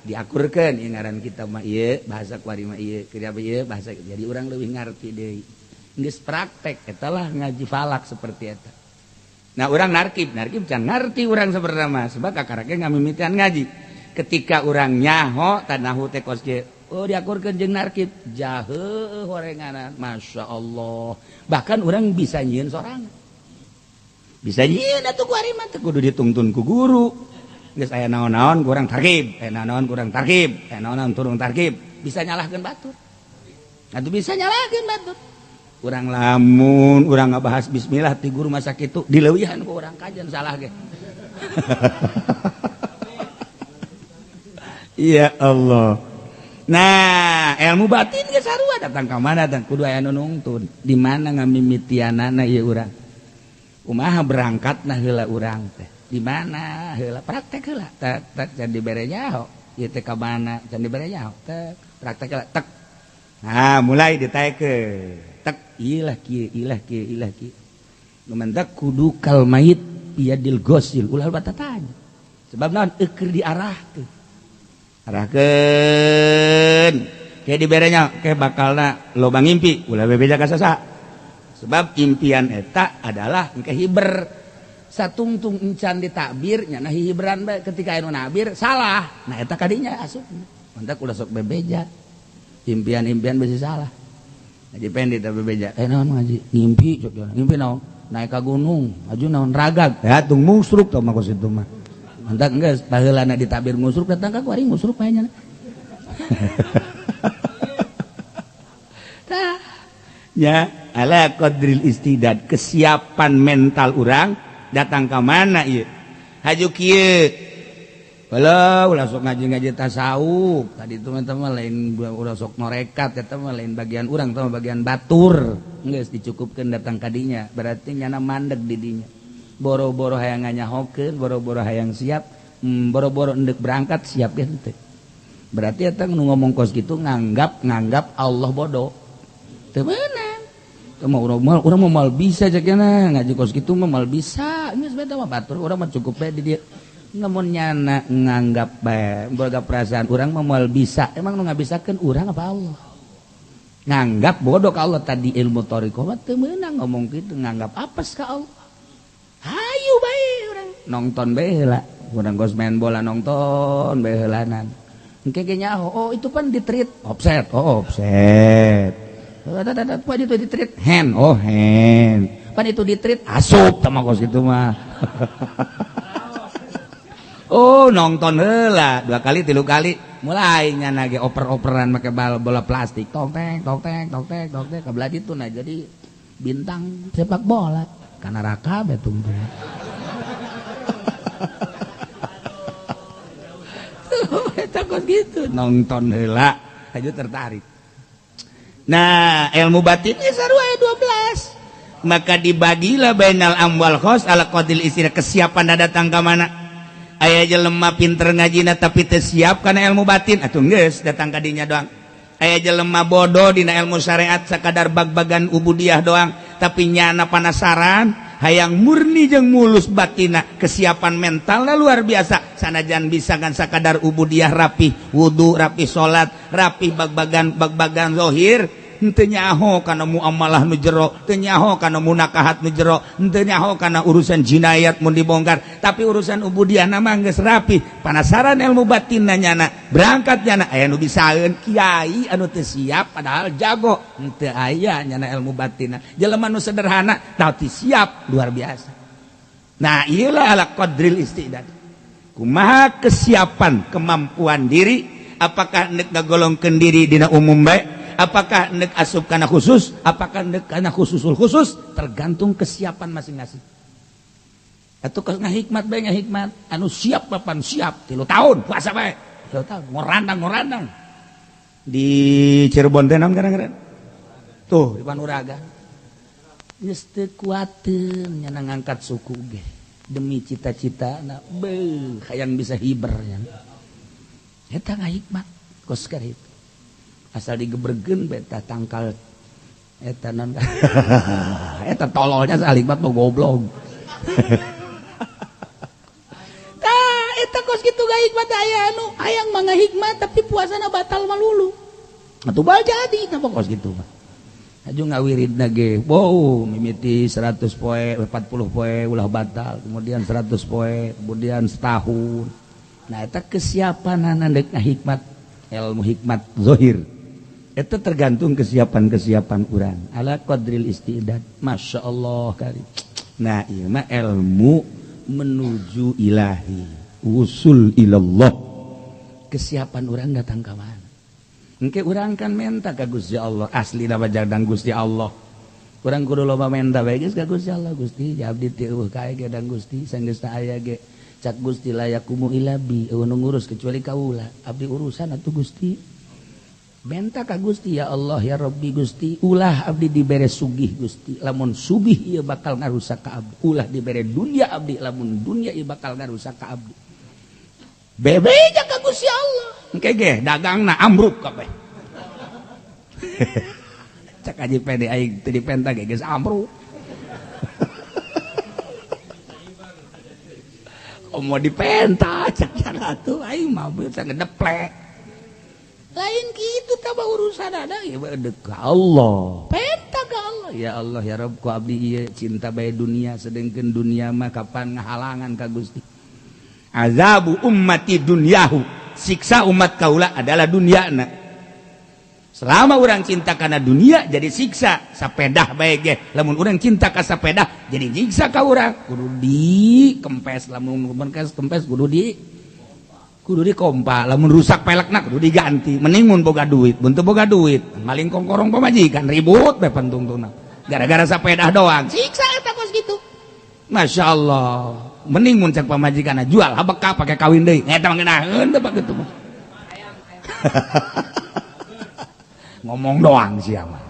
diakurkeun ieu ngaran kita mah ieu bahasa kuari mah ieu kieu ieu bahasa jadi urang leuwih ngarti deui. Geus praktek eta lah ngaji falak seperti eta. Nah urang narkib, narkib can ngarti urang sabenerna mah sebab kakarake ngamimitian ngaji. Ketika urang nyaho tanahu teh kos kieu oh diakurkeun jeung narkib jahe horenganan Masya Allah bahkan orang bisa nyieun sorangan bisa nyieun atuh ku ari mah teu kudu ditungtun ku guru geus aya naon-naon kurang tarkib aya naon-naon kurang tarkib aya naon-naon turun tarkib bisa nyalahkeun batur atuh bisa nyalahkeun batur urang lamun urang ngabahas bismillah ti guru masa kitu dileuwihan ku urang kajian salah ge. Ya Allah. Nah, ilmu batin geus sarua datang ka mana datang kudu aya nu nungtun. Di mana ngamimitianana ieu urang? Kumaha berangkatna heula urang teh? Di mana heula praktek heula tek tek can dibere nyaho. Ieu teh ka mana can dibere nyaho tek praktek heula tek. Nah, mulai ditaekeun. Tek ilah kieu ilah kieu ilah kieu. Nu mantak kudu kal mayit biadil ghosil ulah batatanya. Sebab naon eukeun diarahkeun. Arahkeun kayak diberenya kayak bakalna loba ngimpi ulah bebeja ka sasa sebab impian eta adalah engke hiber satungtung encan ditakbir nya nah hiberan bae ketika anu nabir salah nah eta kadinya asup mantak ulah sok bebeja impian-impian bisi salah ngaji pendi teh bebeja naon ngaji ngimpi sok ngimpi naon naik ka gunung aju naon ragag ya tung musruk tah mah kos itu mah mantak geus baheulana ditabir musruk datang ka kuari musruk bae nya. Tah nya ala qadril istidad kesiapan mental urang datang ka mana ieu haju kieu heulah ulah sok ngaji-ngaji tasawuf tadi itu mah lain ulah sok norekat eta mah lain bagian urang tah bagian batur geus dicukupkeun datang ka dinya berarti nyana mandeg di dinya. Boro-boro hayang nganyahokeun, boro-boro hayang siap, boro-boro endek berangkat siap ge henteu. Berarti eta nu ngomong kos kitu nganggap Allah bodoh. Teu meunang. Teu mah urang mah moal bisa cek nya ngaji kos kitu mah moal bisa. Geus bae mah batur urang mah cukup bae di dieu. Lamun nyana nganggap bae boga perasaan urang mah moal bisa. Emang nu ngabisakeun urang apa Allah? Nganggap bodoh ka Allah tadi ilmu thariqah mah teu meunang ngomong kitu nganggap apes ka Allah. Hayu bae urang nonton bae heula urang geus main bola nonton bae heulanan engke ge nyaho oh itu pan ditreat offset oh offset pan itu ditreat hand oh hand pan itu ditreat asup tah mah kos kitu mah. Oh nonton heula 2 kali 3 kali mulai nyana ge oper-operan make bal bola plastik tong teng tong teng tong teng tong teng kabelah ditu nah jadi bintang sepak bola karena raka betung takut gitu nonton heula aja tertarik. Nah ilmu batinnya sarua 12 Maka dibagilah bainal amwal khos ala qadil istilah kesiapan datang ka mana. Aya jelema pinter ngajina tapi teu siap kana ilmu batin atuh geus datang ka dinya doang. Aya jelema bodoh dina ilmu syariat sakadar bag-bagan ubudiah doang tapi nyana panasaran hayang murni jeung mulus batina, kesiapan mentalna luar biasa sanajan bisa kan sakadar ubudiah rapih wudu rapih salat rapih bag-bagan bag-bagan zahir henteu nyaho kana muamalah nu jero, teu nyaho kana munakahat nu jero, henteu nyaho kana urusan jinayat mun dibongkar, tapi urusan ubudiah mah geus rapi. Panasaran ilmu batinna nyana, berangkat nyana aya nu bisaeun kiai anu teu siap padahal jago, henteu aya nyana ilmu batinna. Jelema nu sederhana tapi siap luar biasa. Nah, ieulah ala qadril istidad. Kumaha kesiapan kemampuan diri, apakah nek ngagolongkeun diri dina umum bae, apakah nek asup kana khusus, apakah nek kana khususul khusus, tergantung kesiapan masing-masing. Atuh kos ngahikmat bae ngahikmat, anu siap papan siap 3 tahun puasa bae, 3 tahun ngorandang-ngorandang. Di Cirebon teh naon gara-gara? Tuh di Panuraga. Geus teu kuateun nya ngangkat suku ge demi cita-cita na beuh hayang bisa hiber nya. Eta ngahikmat kos kitu. Asal digebergeun beta tangkal eta non eta tololnya salikmat mah goblok. Tah eta kos kitu ngahikmat aya anu hayang mah ngahikmat tapi puasana batal malulu. Atuh bal jadi napa kos kitu mah. Aju ngawiridna ge wow mimiti 100 poe 40 poe ulah batal, kemudian 100 poe, kemudian setahun. Nah eta kesiapanana deuk ngahikmat ilmu hikmat zahir. Itu tergantung kesiapan-kesiapan urang ala qadril istidad. Masya Allah kali. Nah ieu mah ilmu menuju ilahi, usul ilallah. Kesiapan urang datang ka mana? Engke urang kan menta ka Gusti Allah, asli nama jadang Gusti Allah. Urang kudu loba menta bae geus ka Gusti Allah. Gusti abdi teh eueuh kae ge dang Gusti, sanggeus ta aya ge cak Gusti layakumu ilabi, eueuh nu ngurus kecuali kaula. Abdi urusan atuh Gusti. Menta ka Gusti ya Allah ya Rabbi Gusti, ulah abdi dibere sugih Gusti, lamun sugih ieu bakal ngarusak ka abdi, ulah dibere dunia abdi, lamun dunia ieu bakal ngarusak ka abdi. Bebeja ka Gusti Allah. Engke ge dagangna ambruk kabeh. Cak aji pede aing teu dipenta ge geus ambruk. Komo dipenta cak atuh aing mah bisa ngedeplek. Lain gitu tambah urusan ada ya dek Allah. Penta ka Allah. Ya Allah ya Rabb ku abdi ieu cinta bae dunia sedengkeun dunia mah kapan ngahalangan ka Gusti. Azabu ummati dunyahu. Siksa umat kaula adalah duniana. Selama urang cinta kana dunia jadi siksa, sapedah bae ge. Lamun urang cinta ka sapedah jadi nyiksa ka urang. Kudu di kempes, lamun kempes kudu di kompa, lamun rusak pelekna kudu diganti. Mending mun boga duit, mun teu boga duit maling kongkorong pamajikan ribut bae pantungtungna. Gara-gara sapedah doang siksa eta kos kitu. Masya Allah. Mending mun cek pamajikanna jual habeka pake kawin deui. Eta mah ngeunaheun teh kitu mah. Ngomong doang sia mah.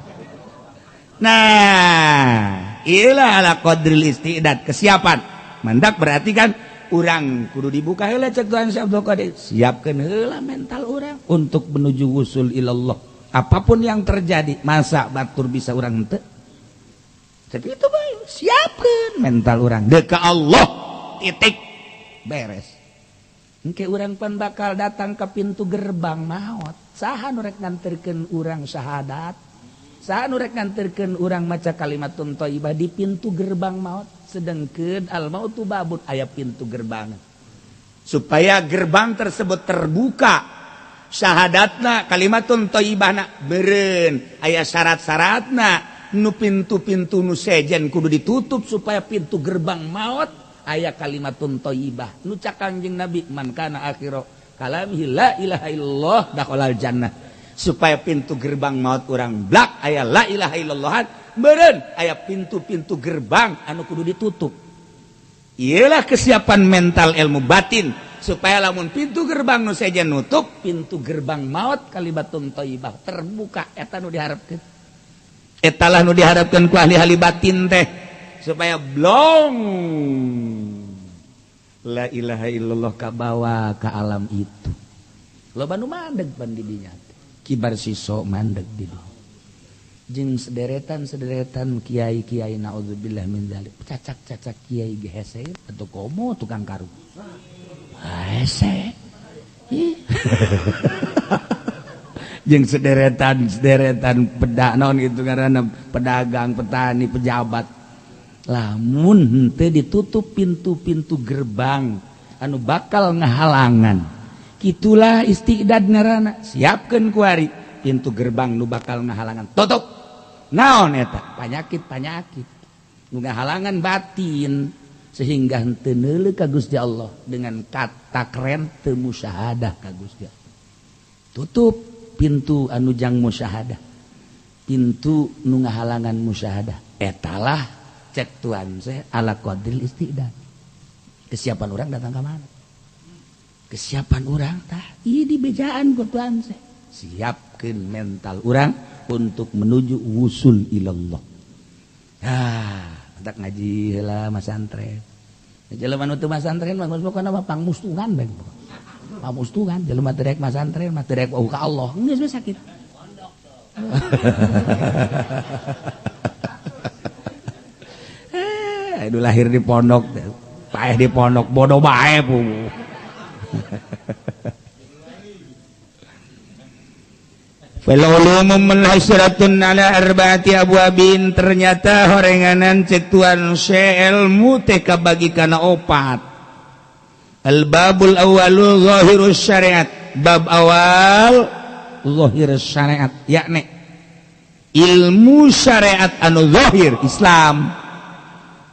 Nah, ilah ala qadril istidad, kesiapan. Mandak berarti kan urang kudu dibuka heula cek Tuhan Syekh Abdul Qadir, siapkeun heula mental urang untuk menuju wusul ilallah. Apapun yang terjadi, masa batur bisa urang henteu? Cek itu bae, siapkeun mental urang deuk ka Allah, titik beres. Engke urang pan bakal datang ke pintu gerbang maot. Saha nu rek nganterkeun urang syahadat? Saha nu rek nganterkeun urang maca kalimatun thayyibah di pintu gerbang maot? Sedengkeun al mautu babun aya pintu gerbang. Supaya gerbang tersebut terbuka syahadatna kalimatun thayyibahna beureun aya syarat-syaratna nu pintu-pintu nu sejen kudu ditutup supaya pintu gerbang maot aya kalimatun thayyibah. Nu cak Kangjeng Nabi man kana akhiro kalamihi la ilaha illallah dakhalal jannah. Supaya pintu gerbang maut urang blak aya la ilaha illallah beureun aya pintu-pintu gerbang anu kudu ditutup. Iyalah kesiapan mental ilmu batin supaya lamun pintu gerbang nu sejen nutup, pintu gerbang maut kalimatun thayyibah terbuka, eta nu diharapkeun. Etalah nu diharapkan ku ahli-ahli batin teh supaya blong la ilaha illallah kabawa ke alam itu. Loba nu mandeg pan di dinya teh. Kibar siso mandeg di dinya. Jeung sederetan-sederetan kiai-kiai naudzubillah min dzalik. Cacak-cacak kiai ge hese atau komo tukang karung. Hese. Jeung sederetan-sederetan pedak naon gitu karena pedagang, petani, pejabat. Lamun henteu ditutup pintu-pintu gerbang anu bakal ngahalangan. Kitulah istidad ngaranna. Siapkeun kuari pintu gerbang nu bakal ngahalangan. Tutup. Naon eta? Panyakit-panyakit nu ngahalangan batin sehingga henteu neuleuh ka Gusti Allah dengan kata keren teu musyahadah ka Gusti Allah. Tutup pintu anu jang musyahadah. Pintu nu ngahalangan musyahadah. Etalah cek tuan saya ala qadril istidad. Kesiapan orang datang ke mana? Kesiapan orang tah ieu dibejaan ku tuan saya. Siapkeun mental orang untuk menuju wusul ilallah. Ah, tak ngaji heula masantren. Jelema nu teu masantren mah geus pokona mah pangmustungan bae. Pangmustungan jelema teu rek masantren mah teu rek ka Allah. Geus we sakit. Aduh lahir di pondok, paeh di pondok, bodoh bae pugu. Fal ulumu munhasiratun ala arba'ati abwabin, ternyata horenganan cek tuan ilmu teh kabagi kana opat. Al babul awwalu zahirus syariat. Bab awal zahir syariat, yakni ilmu syariat anu zahir Islam.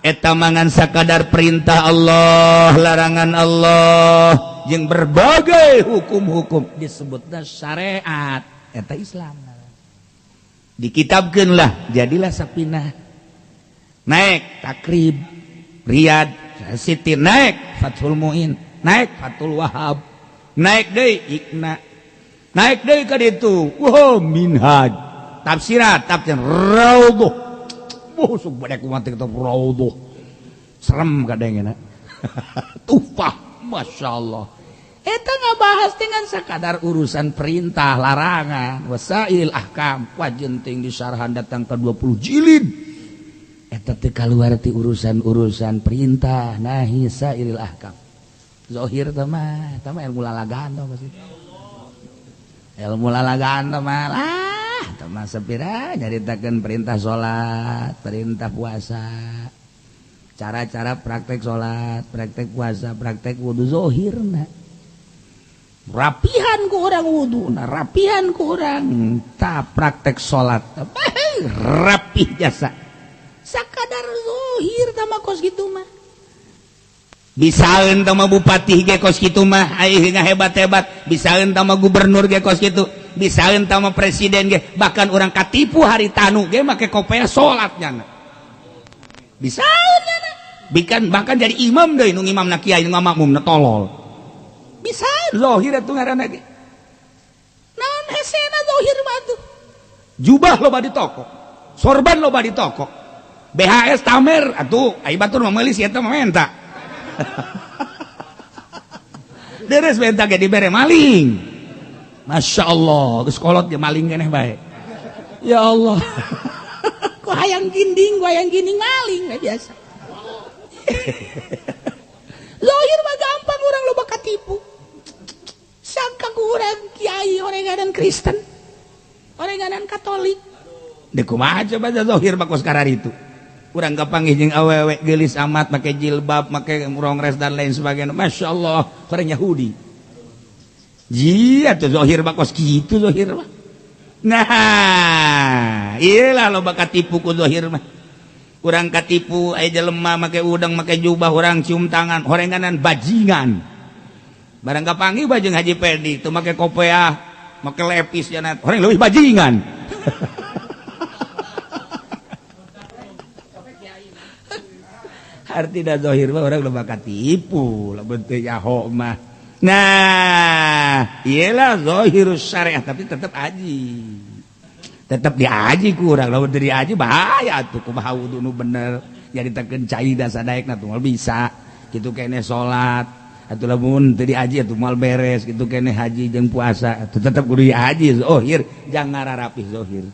Eta mangan sakadar perintah Allah, larangan Allah, jeung berbagai hukum-hukum disebutna syariat. Eta Islam. Dikitabkeun lah, jadilah sapinah. Naik Takrib, Riyad, Siti naik Fathul Muin, naik Fathul Wahab, naik deui Ikna, naik deui ka ditu. Wow, Minhaj, tafsirat, tafsir Raudhah. Wah, sok badek kumaha teh Raudhah. Serem kadengena. Tufah, masyaallah. Eta ngabahas dengan sakadar urusan perintah, larangan, wasail ahkam, wajenting disarahan datang ke 20 jilid. Eta teh kaluar ti urusan-urusan perintah, nahi, sairil ahkam. Zohir teh mah, eta mah ilmu lalagaan teh pasti. Ilmu lalagaan teh mah lah, teh mah sapira nyaritakeun perintah salat, perintah puasa. Cara-cara praktek salat, praktek puasa, praktek wudu zohirna. Rapihan ku orang wudu, nah rapihan ku orang tak praktek salat, rapih jasa. Sakadar zohir tama kos gitu mah. Bisaeun tama bupati ge kos kitu mah, ai hebat-hebat. Bisaeun tama gubernur ge kos kitu, bisaeun tama presiden ge, bahkan orang katipu hari tanu ge make kopea salat nyana. Bisaeun nyana. Bahkan jadi imam deui nu ngimamna kiai nu ngamakmumna tolol. Bisa zohir atuh ngaranna ge. Naon hesena zohir mah atuh? Jubah loba di toko, sorban loba di toko, BHS tamer atuh ai batur mah meuli si eta mah menta. Deres menta ge dibere maling. Masya Allah, geus kolot ge maling keneh bae. Ya Allah. Ku hayang ginding, ku hayang ginding maling we biasa. Zohir mah gampang urang loba katipu. Sangka ku urang kiai orenganan Kristen, orenganan Katolik. Deh kumaha coba zohir mah kos kararitu. Urang kapanggih jeung awewe geulis amat make jilbab, make rongres dan lain sebagainya. Masya Allah, orang Yahudi. Jia tuh zohir mah kos kitu zohir mah. Nah, iyalah loba katipu ku zohir mah. Urang katipu aya jelema make udang make jubah urang cium tangan horenganan bajingan. Barang kapanggih bajeng Haji Pedi teu make kopeah, make lepis cenah, horeng leuwih bajingan. Artina zahir mah urang loba katipu, lamun teu nyaho mah. Nah, iyalah zahirus syariah tapi tetap aji. Tetep diaji ku urang, lamun teu diaji bahaya atuh kumaha wudu nu bener. Nyaritakeun cai da sadaekna tuh moal bisa. Kitu keneh salat atuh lamun teu diaji atuh moal beres, kitu keneh haji jeung puasa atuh tetep kudu diaji zohir, jangan ngararapih zohir.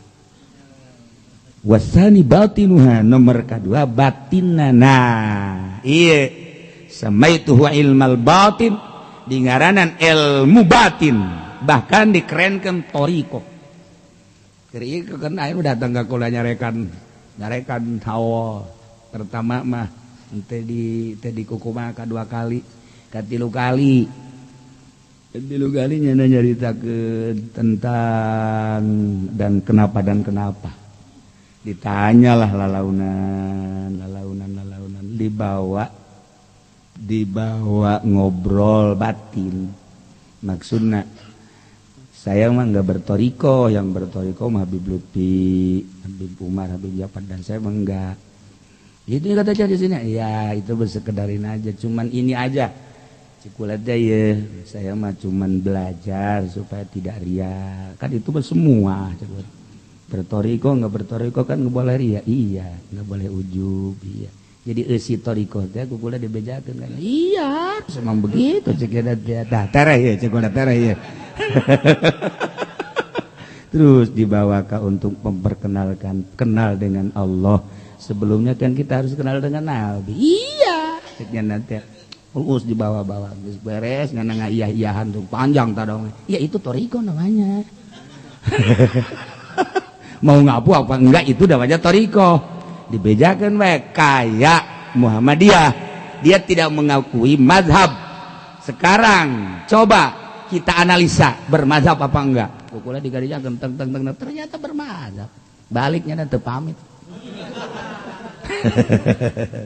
Wasani batinuha nomor kedua batinna. Nah, ieu samaituhu ilmal batin dingaranan ilmu batin, bahkan dikerenkeun thariqah. Keur ieu kan aya datang ka kula nyarekan hawa. Pertama mah teh di teh dikukumaha kadua kali, katilu kali. Katilu kali nya nyaritakeun tentang dan kenapa dan kenapa. Ditanyalah lalaunan dibawa ngobrol batin. Maksudna saya mah enggak bertoriko, yang bertoriko mah Habib Lutfi, Habib Umar, Habib Jafar, dan saya mah enggak. Itu kata di sini, ya itu bersekedarin aja, cuman ini aja. Cikulat ya, saya mah cuman belajar supaya tidak ria. Kan itu mah semua. Bertoriko nggak bertoriko kan nggak boleh ria, iya, nggak boleh ujub, iya. Jadi eusi toriko teh kukula dibejakeun kan. Iya, memang begitu cek eta tah tereh ya, cek udah tereh ya. Terus dibawa ke untuk memperkenalkan kenal dengan Allah. Sebelumnya kan kita harus kenal dengan Nabi. Iya, ceknya nanti terus dibawa-bawa geus beres ngana ngaiah-iahan tuh panjang tah dong. Ya itu toriko namanya. Mau ngapu apa enggak itu namanya toriko. Dibejakan bae kayak Muhammadiyah, dia tidak mengakui mazhab. Sekarang coba kita analisa bermazhab apa enggak. Pokoknya digarijakeun teng teng teng ternyata bermazhab. Baliknya nanti pamit.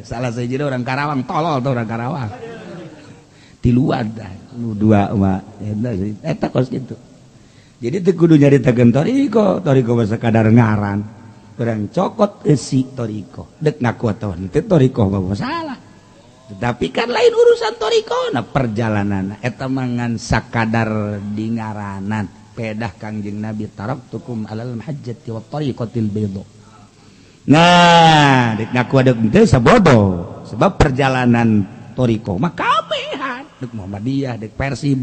Salah sahiji orang Karawang, tolol tuh orang Karawang. Tiluan dah nu dua mah eta kos kitu. Jadi teu kudu nyaritakeun toriko, toriko mah sakadar ngaran. Urang cokot eusi toriko. Dek ngaku atawa henteu toriko mah masalah. Tetapi kan lain urusan toriko na perjalanan eta mah ngan sakadar di ngaranan. Pedah Kangjeng Nabi taraktukum alal mahajjati wat tariqatil bayda. Nah, dek ngaku dek henteu sabodo. Sebab perjalanan toriko mah kabehan, dek Muhammadiyah, dek Persib.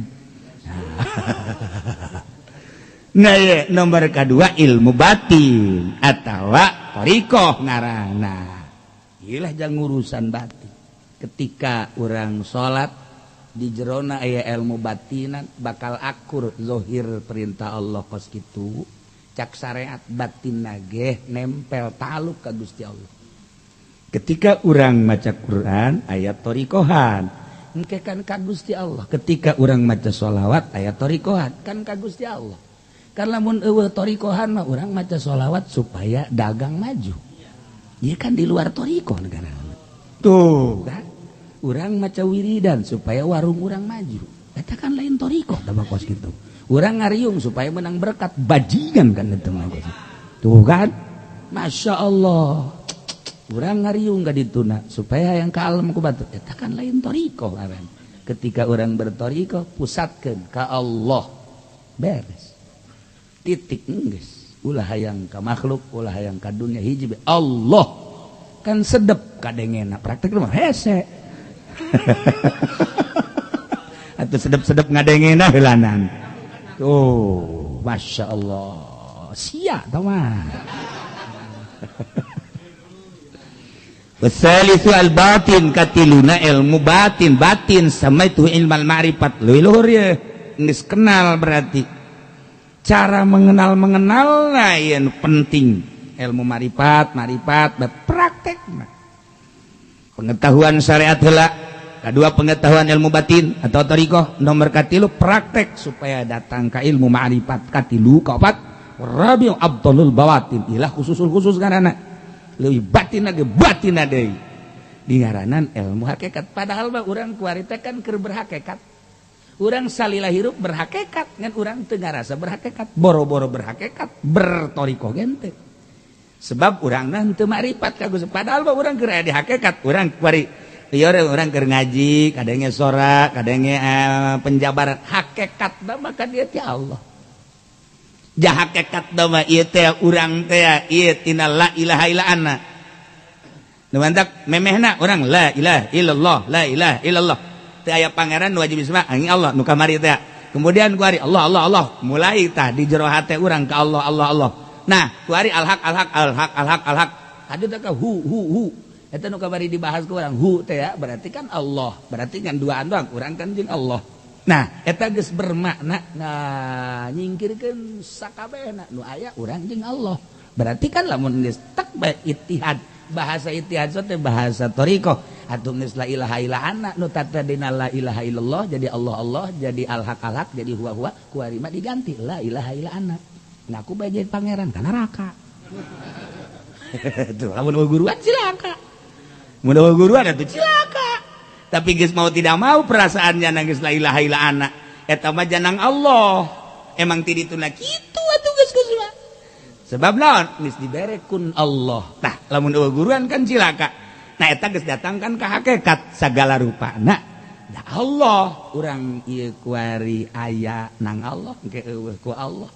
Nah, ya, nomor kedua ilmu batin atau thariqah ngaranna. Iyalah jang urusan batin. Ketika orang salat di jerona aya ilmu batinan bakal akur zahir perintah Allah kos kitu. Cak syariat batin nageh nempel taluk ka Gusti Allah. Ketika orang maca Quran aya thariqahan, engke kan ka Gusti Allah. Ketika orang maca sholawat aya thariqahan kan ka Gusti Allah. Kan lamun eueuh thariqahan mah urang maca sholawat supaya dagang maju. Ieu kan di luar thariqah negara. Tuh kan. Urang maca wiridan supaya warung urang maju. Eta kan lain thariqah tah kos kitu. Urang ngariung supaya menang berkat bajingan kan eta mah. Tuh kan. Masya Allah. Urang ngariung ka dituna supaya hayang ka alam ku batur. Eta kan lain thariqah ngaran. Ketika urang berthariqah pusatkeun ka Allah. Beres. Titik geus ulah hayang ka makhluk, ulah hayang ka dunia hiji be Allah. Kan sedep kadengena praktek mah hese. Atuh sedep-sedep ngadengena heulanan. Tuh, Masya Allah. Sia tah mah. Wasalisu al-batin katiluna ilmu batin, batin sama itu ilmu al-ma'rifat. Leuwih luhur ye. Geus kenal berarti. Cara mengenal nah yang penting ilmu marifat berpraktek pengetahuan syariat heula kedua pengetahuan ilmu batin atau thariqah nomor katilu praktek supaya datang ke ilmu ma'rifat katilu kaopat rabi'u abdulul bawatin ilah khususul khusus karena leuwih batin lagi batin deui dingaranan ilmu hakikat padahal mah urang kuari teh kan keur berhakikat. Urang salila hirup berhakikat ngan urang teu ngarasa berhakikat boro-boro berhakikat bertorikoh gente sebab urangna henteu makrifat ka Gusti padahal mah urang keur aya di hakikat urang kuari ieu urang keur ngaji kadenge sora kadenge penjabaran hakikat mah maka dia ti Allah. Jah hakikat mah ieu teh urang teh ieu tina la ilaha illa ana. Nu mantak memehna urang la ilaha illallah, la ilaha illallah. Teu aya pangeran nu wajib disembah angin Allah nu kamari teh. Kemudian kuari Allah Allah Allah, mulai tah di jero hate urang ka Allah Allah Allah. Nah, kuari al haq al haq al haq al haq al haq. Adu teh ka hu hu hu. Eta nu kamari dibahas ku urang hu teh ya, berarti kan Allah, berarti kan duaan doang urang kan jeung Allah. Nah, eta geus bermakna nah nyingkirkeun sakabehna nu aya urang jeung Allah. Berarti kan lamun geus tek bae ittihad, bahasa ittihad teh bahasa thariqah. Atuh geus la ilaha illa ana nu tadina la ilaha illallah jadi Allah Allah jadi al haq al haq jadi huwa huwa kuari mah diganti la ilaha illa ana. Nah aku bae jadi pangeran ka neraka. Tuh lamun guruan cilaka. Mun guruan atuh cilaka. Tapi geus mau tidak mau perasaannya geus la ilaha illa ana. Eta mah janang Allah. Emang ti dituna kitu atuh geus geus mah. Sebab naon? Geus dibere kun Allah. Tah lamun eueuh guruan kan cilaka. Nah eta geus datangkan ka hakikat sagala rupana. Da Allah urang ieu kuari aya nang Allah engke eueuh ku Allah.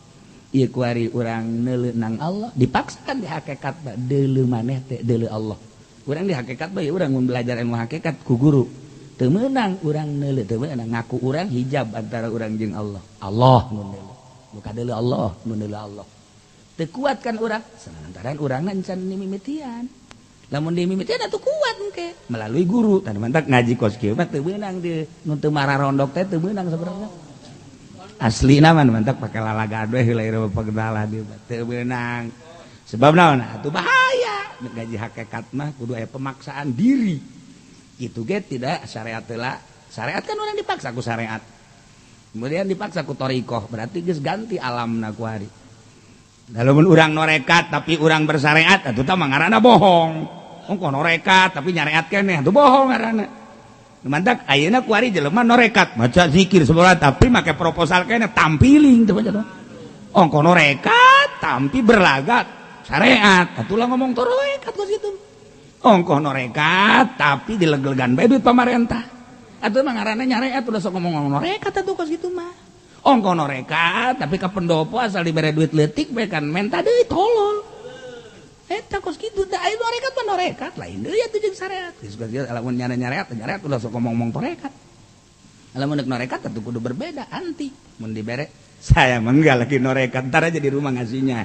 Ieu kuari urang neuleu nang Allah dipaksakan di hakikat deuleu maneh teh deuleu Allah. Urang di hakikat bae urang mun belajar ilmu hakikat ku guru. Teu meunang urang neuleu, teu meunang ngaku urang hijab antara urang jeung Allah. Allah nu neuleu. Nu kadeuleu Allah, nu neuleu Allah. Teu kuat kan urang, salantaran urangna encan dimimitian. Lamun dimimitian atuh kuat engke melalui guru. Tah mantak ngaji kos kieu mah teu meunang di nu teu mararondok teh teu meunang sabenerna. Aslina mah mantak pake lalagad we heula ieu pagdalah dieu teu meunang. Sebab naon? Atuh bahaya. Ngaji hakikat mah kudu aya pemaksaan diri. Itu ge tidak syariat heula. Syariat kan orang dipaksa ku syariat. Kemudian dipaksa ku thariqah, berarti geus ganti alamna ku hari. Lamun urang norekat tapi urang bersyariat atuh tah mah ngaranna bohong. Ongkoh norekat tapi nyareat keneh atuh bohong ngaranna. Mantak ayeuna ku ari jelema norekat maca zikir sebenarnya tapi make proposal keneh tampiling teu baca. Ongkoh norekat tapi berlagak syariat atuh lah ngomong torekat kos kitu. Ongkoh norekat tapi dilegelegan bae duit pamarentah. Atuh mah ngaranna nyareat ulah sok ngomong norekat atuh kos kitu mah. Ongkoh norekat tapi ka pendopo asal dibere duit leutik bae kan menta deui tolol. Eta kos kitu da aya norekat mah norekat lain deui atuh jeung syariat. Geus kieu lamun nyareat nyareat ulah sok ngomong-ngomong torekat. Lamun deuk norekat atuh kudu berbeda anti mun dibere saya mah enggak lagi norekat ntar aja di rumah ngasihnya.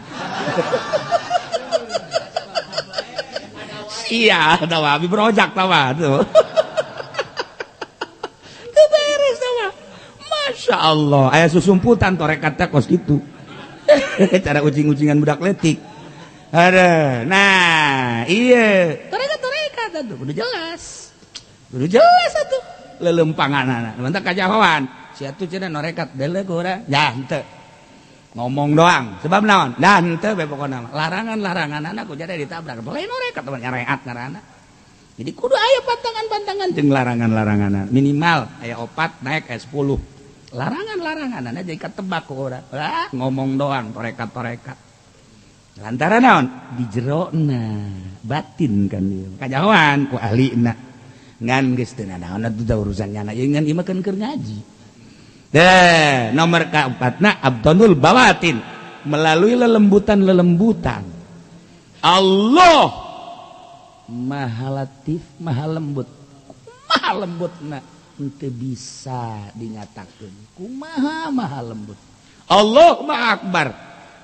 Iya, tawa abi berojak tawa tuh. Tuh beres tawa. Masya Allah, aya susumputan torekat teh kos kitu. Cara ucing-ucingan budak letik. Aduh, nah, iya. Torekat atuh kudu jelas. Kudu jelas atuh. Lelempanganana. Mantak kajahoan. Sia tuh cenah norekat deuleu ku urang. Ya henteu. Ngomong doang sebab naon dan henteu bae pokona mah larangan-larangan anak ku jadi ditabrak boleh norekat teman nyareat ngaranna. Jadi kudu aya pantangan-pantangan jeung larangan-larangan minimal aya 4 naik aya 10 larangan-larangan jadi ketebak ku urang. Ah, ngomong doang torekat-torekat lantaran naon di jerona batin kan ieu kajahoan ku ahlina ngan geus teu nanaon atuh urusan nyana ieu ngan ieu mah kan keur ngaji. Deh, nomor keempatna abdonul bawatin melalui lelembutan-lelembutan. Allah maha latif, maha lembut. Maha lembutna henteu bisa dinyatakeun. Kumaha maha lembut. Allah maha akbar.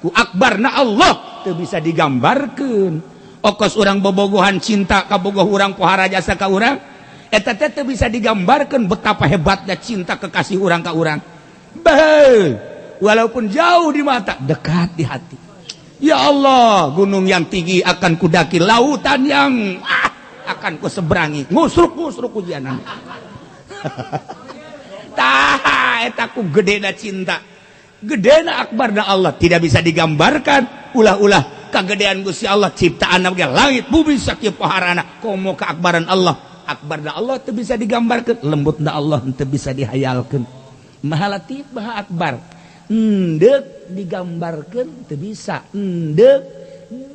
Ku akbarna Allah teu bisa digambarkeun. Okos urang bobogohan cinta ka bogoh urang pohara jasa ka urang. Eta teh teu bisa digambarkan betapa hebatnya cinta kekasih urang ka urang. Beuh, walaupun jauh di mata, dekat di hati. Ya Allah, gunung yang tinggi akan kudaki, lautan yang akan kuseberangi. Ngusruk-ngusruk ujianan. Tah, eta ku gedena cinta. Gedena akbarna Allah tidak bisa digambarkan. Ulah-ulah kagedean Gusti Allah ciptaan ge langit bumi sakieu poharana komo keakbaran Allah. Akbarna Allah teu bisa digambarkeun, lembutna Allah teu bisa dihayalkeun. Maha latif, maha akbar. Endek digambarkeun teu bisa, endek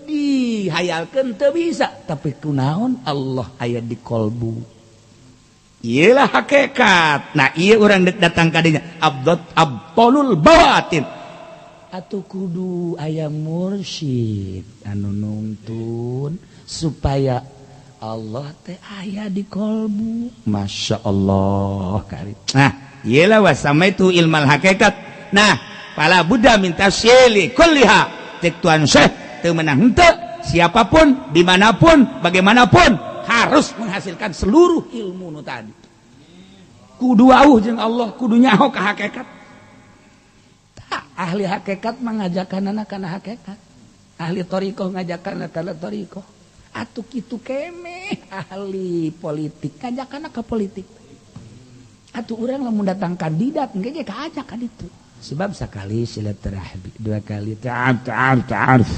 dihayalkeun teu bisa, tapi kunaon Allah aya di kolbu. Iyalah hakikat. Nah, ieu urang deuk datang ka dinya. Abdot abtolul bawatin. Atuh kudu aya mursyid anu nungtun supaya Allah teh aya di kolbu. Masya Allah kari. Nah, iyalah wasamaitu ilmal hakikat. Nah, fala budda min tahsili kulliha. Cek Tuan Syekh teu meunang henteu, siapapun, dimanapun, bagaimanapun harus menghasilkan seluruh ilmu nu tadi. Kudu wauh jeung Allah, kudu nyaho ka hakikat. Tah, ahli hakikat mengajakan anak kana hakikat. Ahli thariqah ngajakan kana thariqah. Atuh kitu kene ahli politik ngajakan ka politik. Atuh urang lamun datang kandidat engke ge kaajak ka ditu. Sebab sakali silaturahmi, dua kali ta'aruf ta'aruf ta'aruf.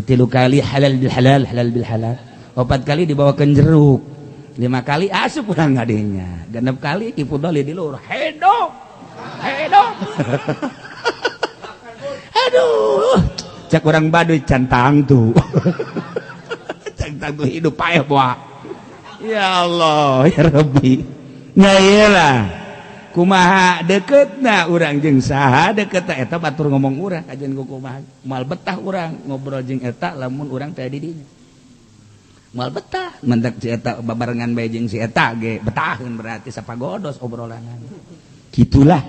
Tilu kali halal bil halal, halal bil halal. Opat kali dibawa ke jeruk. Lima kali asup urang ngadenya. Genep kali Ki Fudholi di luhur. Hidup. Hidup. Aduh. Cek orang Baduy can tangtu. Can tangtu hidup paeh boa. Ya Allah, ya Rabbi. Nah iyalah. Kumaha deketna urang jeung saha deket eta batur ngomong urang kajian ku kumaha moal betah urang ngobrol jeung eta lamun urang teh di dinya moal betah mendak si eta babarengan bae jeung si eta ge betaheun, berarti sapagodos obrolan gitulah.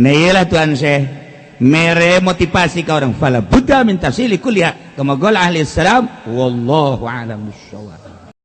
Nah iyalah, Tuan Syekh mere motivasi ka orang, fala budda min tahsili kulliha kama qala ahli salam, wallahu a'lam bissawab.